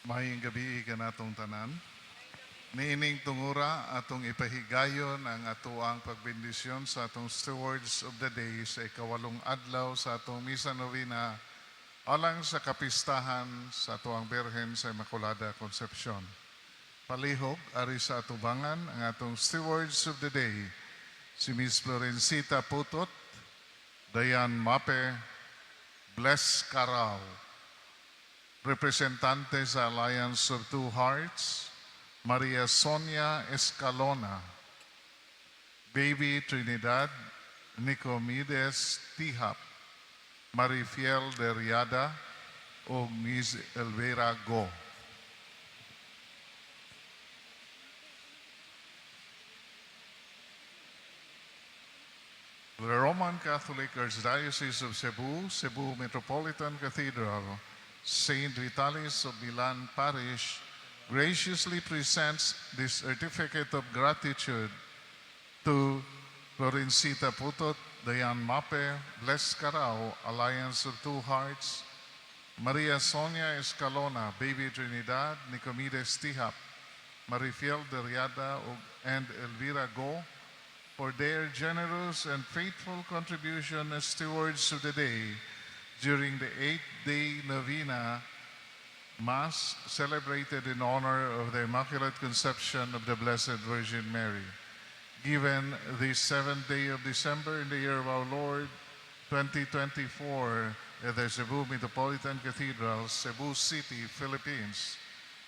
Maayong gabii kanatong tanan. Niining tungura atong ipahigayon ang atoang pagbendisyon sa atong stewards of the day sa 8 adlaw sa atong misa novena alang sa kapistahan sa atoang Birhen sa Immaculada Concepcion. Palihog ari sa atubangan ang atong stewards of the day, si Miss Florencita Putot, Dayan Mape, Bless Carao, representante sa Alliance of Two Hearts, Maria Sonia Escalona, Baby Trinidad, Nicomedes Tihap, Marifiel Deriada, o Miss Elvira Go. The Roman Catholic Archdiocese of Cebu, Cebu Metropolitan Cathedral, St. Vitalis of Milan Parish graciously presents this certificate of gratitude to Florencita Putot, Dayan Mape, Bless Carao, Alliance of Two Hearts, Maria Sonia Escalona, Baby Trinidad, Nicomedes Tihap, Marifiel Deriada, and Elvira Go. for their generous and faithful contribution as stewards of the day during the 8-day novena Mass celebrated in honor of the Immaculate Conception of the Blessed Virgin Mary, given the 7th day of December in the year of our Lord 2024 at the Cebu Metropolitan Cathedral, Cebu City, Philippines.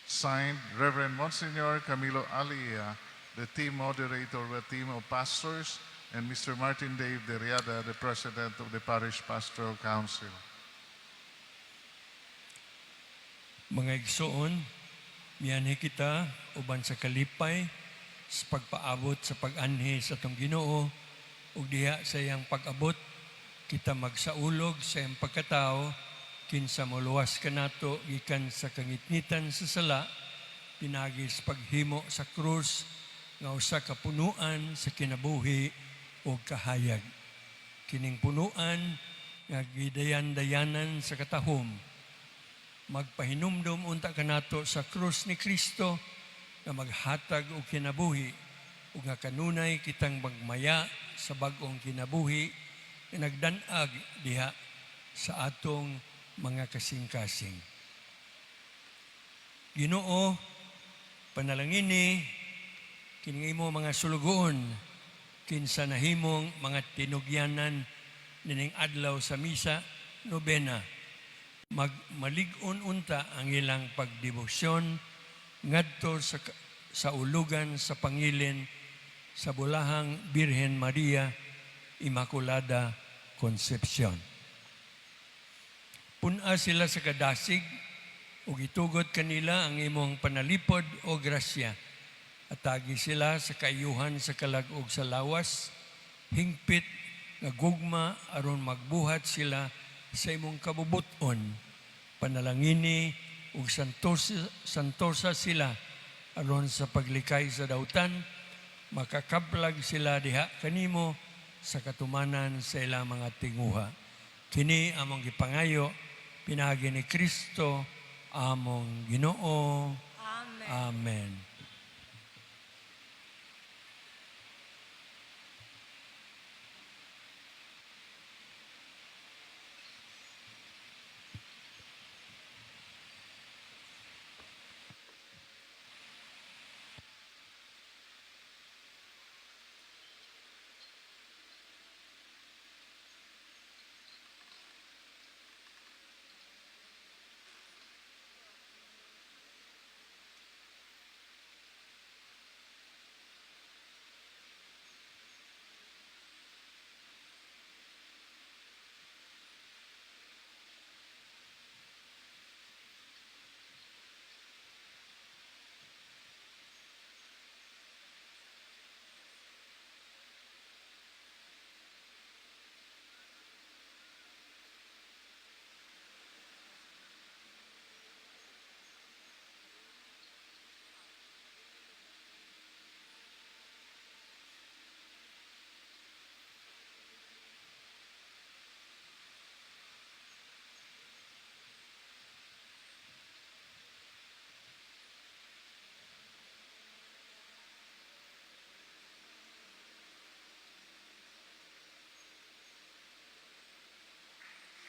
Signed, Reverend Monsignor Camilo Alia, the team moderator of a team of pastors, and Mr. Martin Dave Deriada, the president of the Parish Pastoral Council. Mga igsoon, mianhi kita uban sa kalipay sa pagpaabot sa pag-anhi sa atong Ginoo ug diha sa iyang pag-abot kita magsaulog sa iyang pagkatao, kinsa moluwas kanato gikan sa kangitngitan sa sala pinaagi sa paghimo sa krus nga usa ka punuan sa kinabuhi ug kahayag. Kining punuan nga gidayan-dayanan sa katahom magpahinumdom unta kanato sa krus ni Kristo nga maghatag og kinabuhi ug nga kanunay kitang magmaya sa bag-ong kinabuhi nga nagdan-ag diha sa atong mga kasing-kasing. Ginoo, panalangini kining imo mga sulugoon, kinsa nahimong mga tinugyanan nining adlaw sa misa nobena. Magmalig-on unta ang ilang pagdebosyon ngadto sa ulugan sa pangilin sa Bulahang Birhen Maria Immaculada Concepcion. Pun-a sila sa kadasig ug itugot kanila ang imong panalipod o grasya. Atagi sila sa kaayuhan sa kalag ug sa lawas, hingpit nga gugma aron magbuhat sila sa imong kabubuton. Panalangini ug santosa, santosa sila aron sa paglikay sa dautan, makakablag sila diha kanimo sa katumanan sa ilang mga tinguha. Kini among gipangayo pinaagi ni Kristo among Ginoo. Amen. Amen.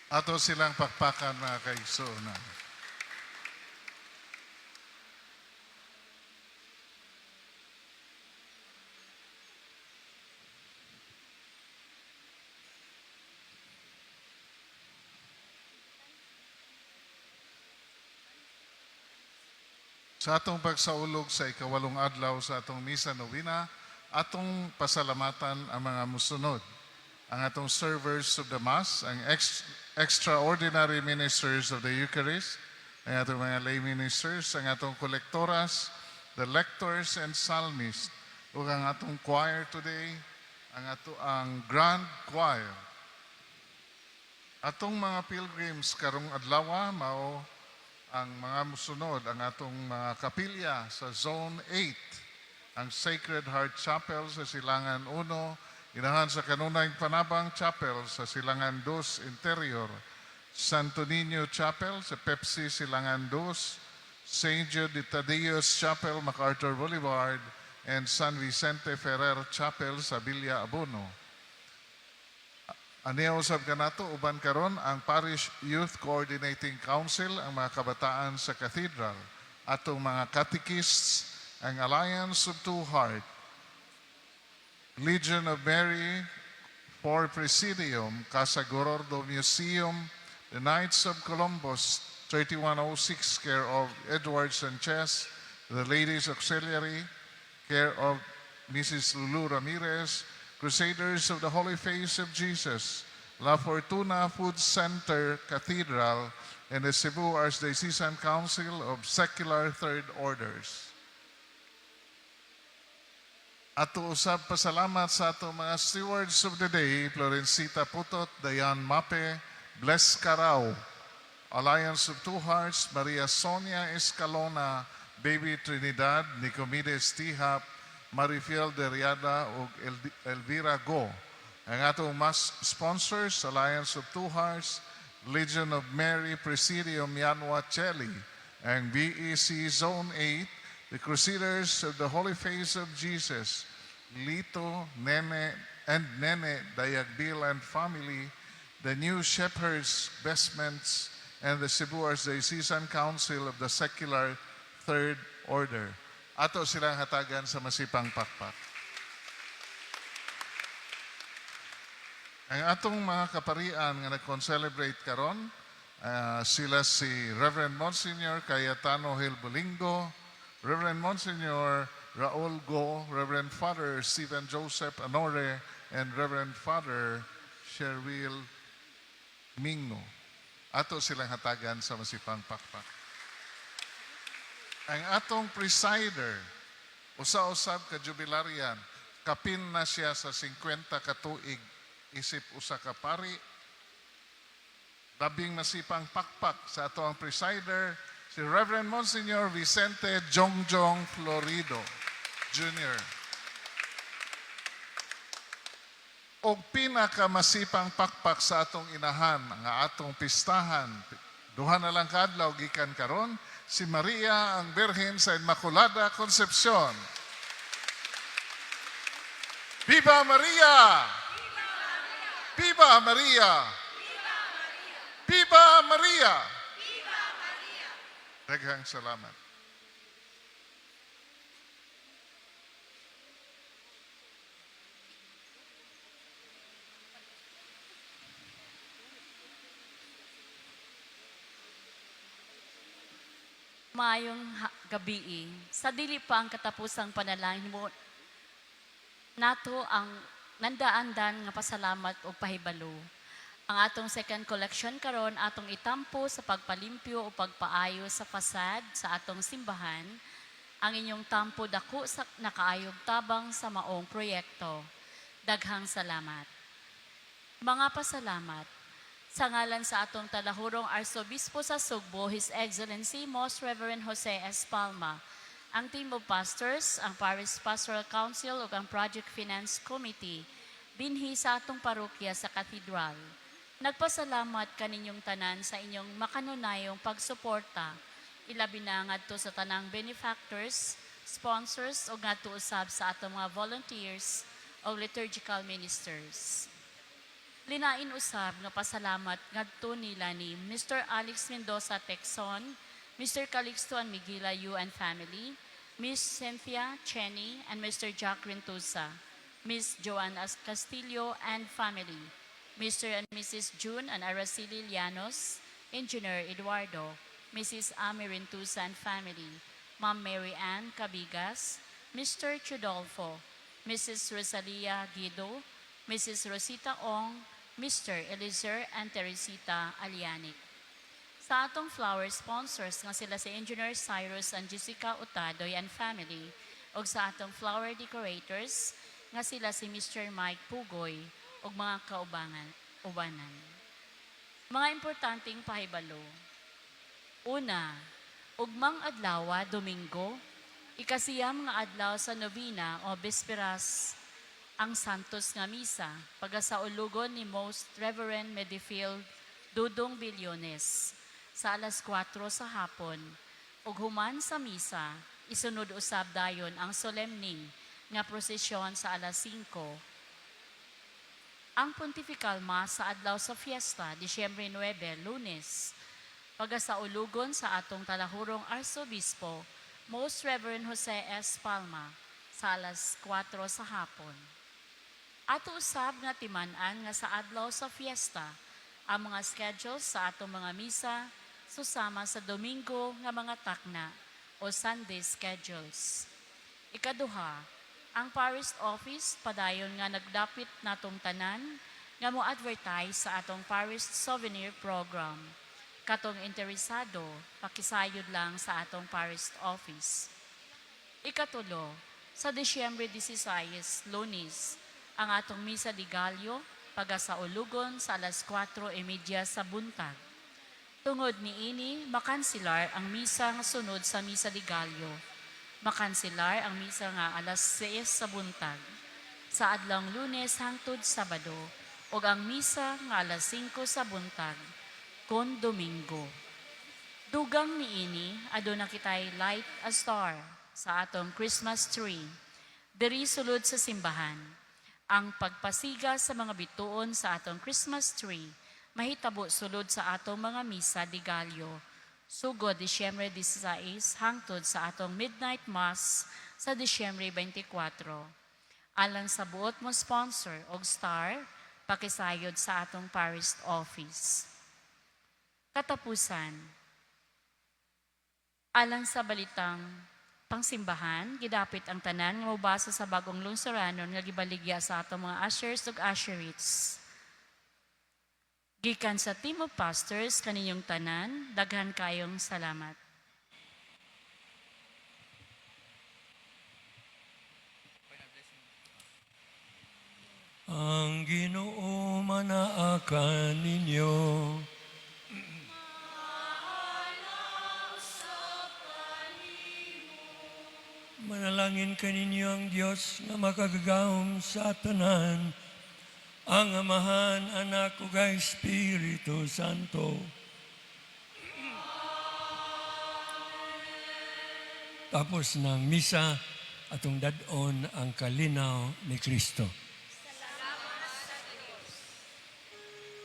Ato silang pakpakan, mga kaigsuonan. Sa atong pagsaulog sa 8 adlaw sa atong misa novena, atong pasalamatan ang mga musunod. Ang atong servers of the Mass, ang extraordinary ministers of the Eucharist, ang atong mga lay ministers, ang atong kolektoras, the lectors and psalmists, ug ang atong choir today, ang grand choir. Atong mga pilgrims karong adlaw mao ang mga musunod, ang atong mga kapilya sa Zone 8, ang Sacred Heart Chapel sa Silangan 1, Inahan sa Kanunayng Panabang Chapel sa Silangan 2 Interior, Santo Niño Chapel sa Pepsi Silangan 2, St. Jude Thaddeus Chapel, MacArthur Boulevard, and San Vicente Ferrer Chapel sa Villa Abuno. Aniya usab kanato uban karon ang Parish Youth Coordinating Council, ang mga kabataan sa Cathedral, atong mga catechists, ang Alliance of Two Heart, Legion of Mary for Presidium, Casa Gorordo Museum, the Knights of Columbus, 3106, care of Edward Sanchez, the Ladies Auxiliary, care of Mrs. Lulu Ramirez, Crusaders of the Holy Face of Jesus, La Fortuna Food Center Cathedral, and the Cebu Archdiocesan Council of Secular Third Orders. Ato usab pasalamat sa ato mga stewards of the day, Florencita Putot, Dayan Mape, Bless Carao, Alliance of Two Hearts, Maria Sonia Escalona, Baby Trinidad, Nicomedes Tihap, Marifiel Deriada ug Elvira Go. Ang atong mass sponsors, Alliance of Two Hearts, Legion of Mary Presidium Yanwa Cheli, ang BEC Zone 8, the Crusaders of the Holy Face of Jesus, Lito, Nene, and Nene Dayagbil and family, the New Shepherds Vestments, and the Cebu Archdiocesan Council of the Secular Third Order. Ato silang hatagan sa masipang pakpak. Ang atong mga kaparian nga nag-celebrate karon, sila si Reverend Monsignor Cayetano Hill Bolingo, Reverend Monsignor Raul Go, Reverend Father Stephen Joseph Anore, and Reverend Father Sherwil Mingo. Ato silang hatagan sa masipang pakpak. Ang atong presider, usa-usab ka jubilarian, kapin na siya sa 50 ka tuig isip usa ka pari. Labing masipang pakpak sa ato ang presider, si Reverend Monsignor Vicente Jongjong Florido Jr. Og pinakamasipang pakpak sa atong inahan, ang atong pistahan, duha na lang kaadlaw gikan karon, si Maria ang Birhen sa Inmaculada Concepcion. Viva Maria! Viva Maria! Viva Maria! Daghang salamat. Maayong gabii. Sa dili pa ang katapusang panalangin mo, nato ang nandaan-dan nga pasalamat og pahibalo. Ang atong second collection karon atong itampo sa pagpalimpyo o pagpaayo sa fasad sa atong simbahan. Ang inyong tampo dako sa nakaayog tabang sa maong proyekto. Daghang salamat. Mga pasalamat. Sa ngalan sa atong talahurong Arsobispo sa Sugbo, His Excellency Most Reverend Jose S. Palma, ang team of pastors, ang Parish Pastoral Council ug ang Project Finance Committee, binhi sa atong parokya sa Cathedral. Nagpasalamat kaninyong tanan sa inyong makanunayong pagsuporta, ilabi na ngadto sa tanang benefactors, sponsors ug ngadto usab sa atong mga volunteers o liturgical ministers. Linain usab nga pasalamat ngadto nila ni Mr. Alex Mendoza Texon, Mr. Calixto and Miguela Yu and family, Miss Cynthia Cheney and Mr. Jack Rentosa, Miss Joanne Castillo and family, Mr. and Mrs. June and Araceli Llanos, Engineer Eduardo, Mrs. Amy Rentusa and family, Ma'am Mary Ann Cabigas, Mr. Chudolfo, Mrs. Rosalia Guido, Mrs. Rosita Ong, Mr. Eliezer and Teresita Alianic. Sa atong flower sponsors nga sila si Engineer Cyrus and Jessica Utadoy and family, ug sa atong flower decorators nga sila si Mr. Mike Pugoy ug mga kaubangan ubanan. Mga importanteng pahibalo. Una, ugmang adlaw, Domingo, ikasiyam nga adlaw sa nobina o Bisperas ang Santos nga Misa, pagasaulugon ni Most Reverend Medifield Dudong Billones sa alas 4 sa hapon, ug human sa misa, Isunod usab dayon ang solemne nga prosesyon sa alas 5. Ang Pontifical Mass sa adlaw sa fiesta, Disyembre 9, Lunes, pagasaulugon sa atong talahurong Arsobispo, Most Reverend Jose S. Palma, sa alas 4 sa hapon. Ato usab nga timan-an nga sa adlaw sa fiesta, ang mga schedules sa atong mga misa susama sa Domingo nga mga takna o Sunday schedules. Ikaduha, ang Parish Office padayon nga nagdapit natong tanan nga mo advertise sa atong Parish Souvenir Program. Katong interesado, pakisayod lang sa atong Parish Office. Ikatulo, sa Disyembre 16, Lunes, ang atong Misa de Gallo pagasaulugon sa alas 4:30 sa buntag. Tungod niini, makansilar ang misa nga sunod sa Misa de Gallo. Makansilar ang misa nga alas 6 sa buntag. Sa adlawng Lunes hangtod Sabado, ug ang misa nga alas 5 sa buntag, kon Domingo. Dugang niini, aduna kitay light a star sa atong Christmas tree. Diri sulod sa simbahan. Ang pagpasiga sa mga bituon sa atong Christmas tree mahitabo sulod sa atong mga Misa de Gallo. Sugod Disyembre 16 hangtod sa atong Midnight Mass sa Disyembre 24. Alang sa buot mo sponsor og star, pakisayod sa atong parish office. Katapusan, alang sa balitang pangsimbahan, gidapit ang tanan nga mobasa sa bagong lungsuranon nga gibaligya sa atong mga ushers ug usherettes. Gikan sa team of pastors kaninyong tanan, daghan kayong salamat. Ang Ginoo manaa kaninyo. Manalangin kaninyo ang Dios nga makagagahom sa tanan, ang Amahan, Anak ug ang Espiritu Santo. Tapos ng misa, atong dad-on ang kalinaw ni Kristo.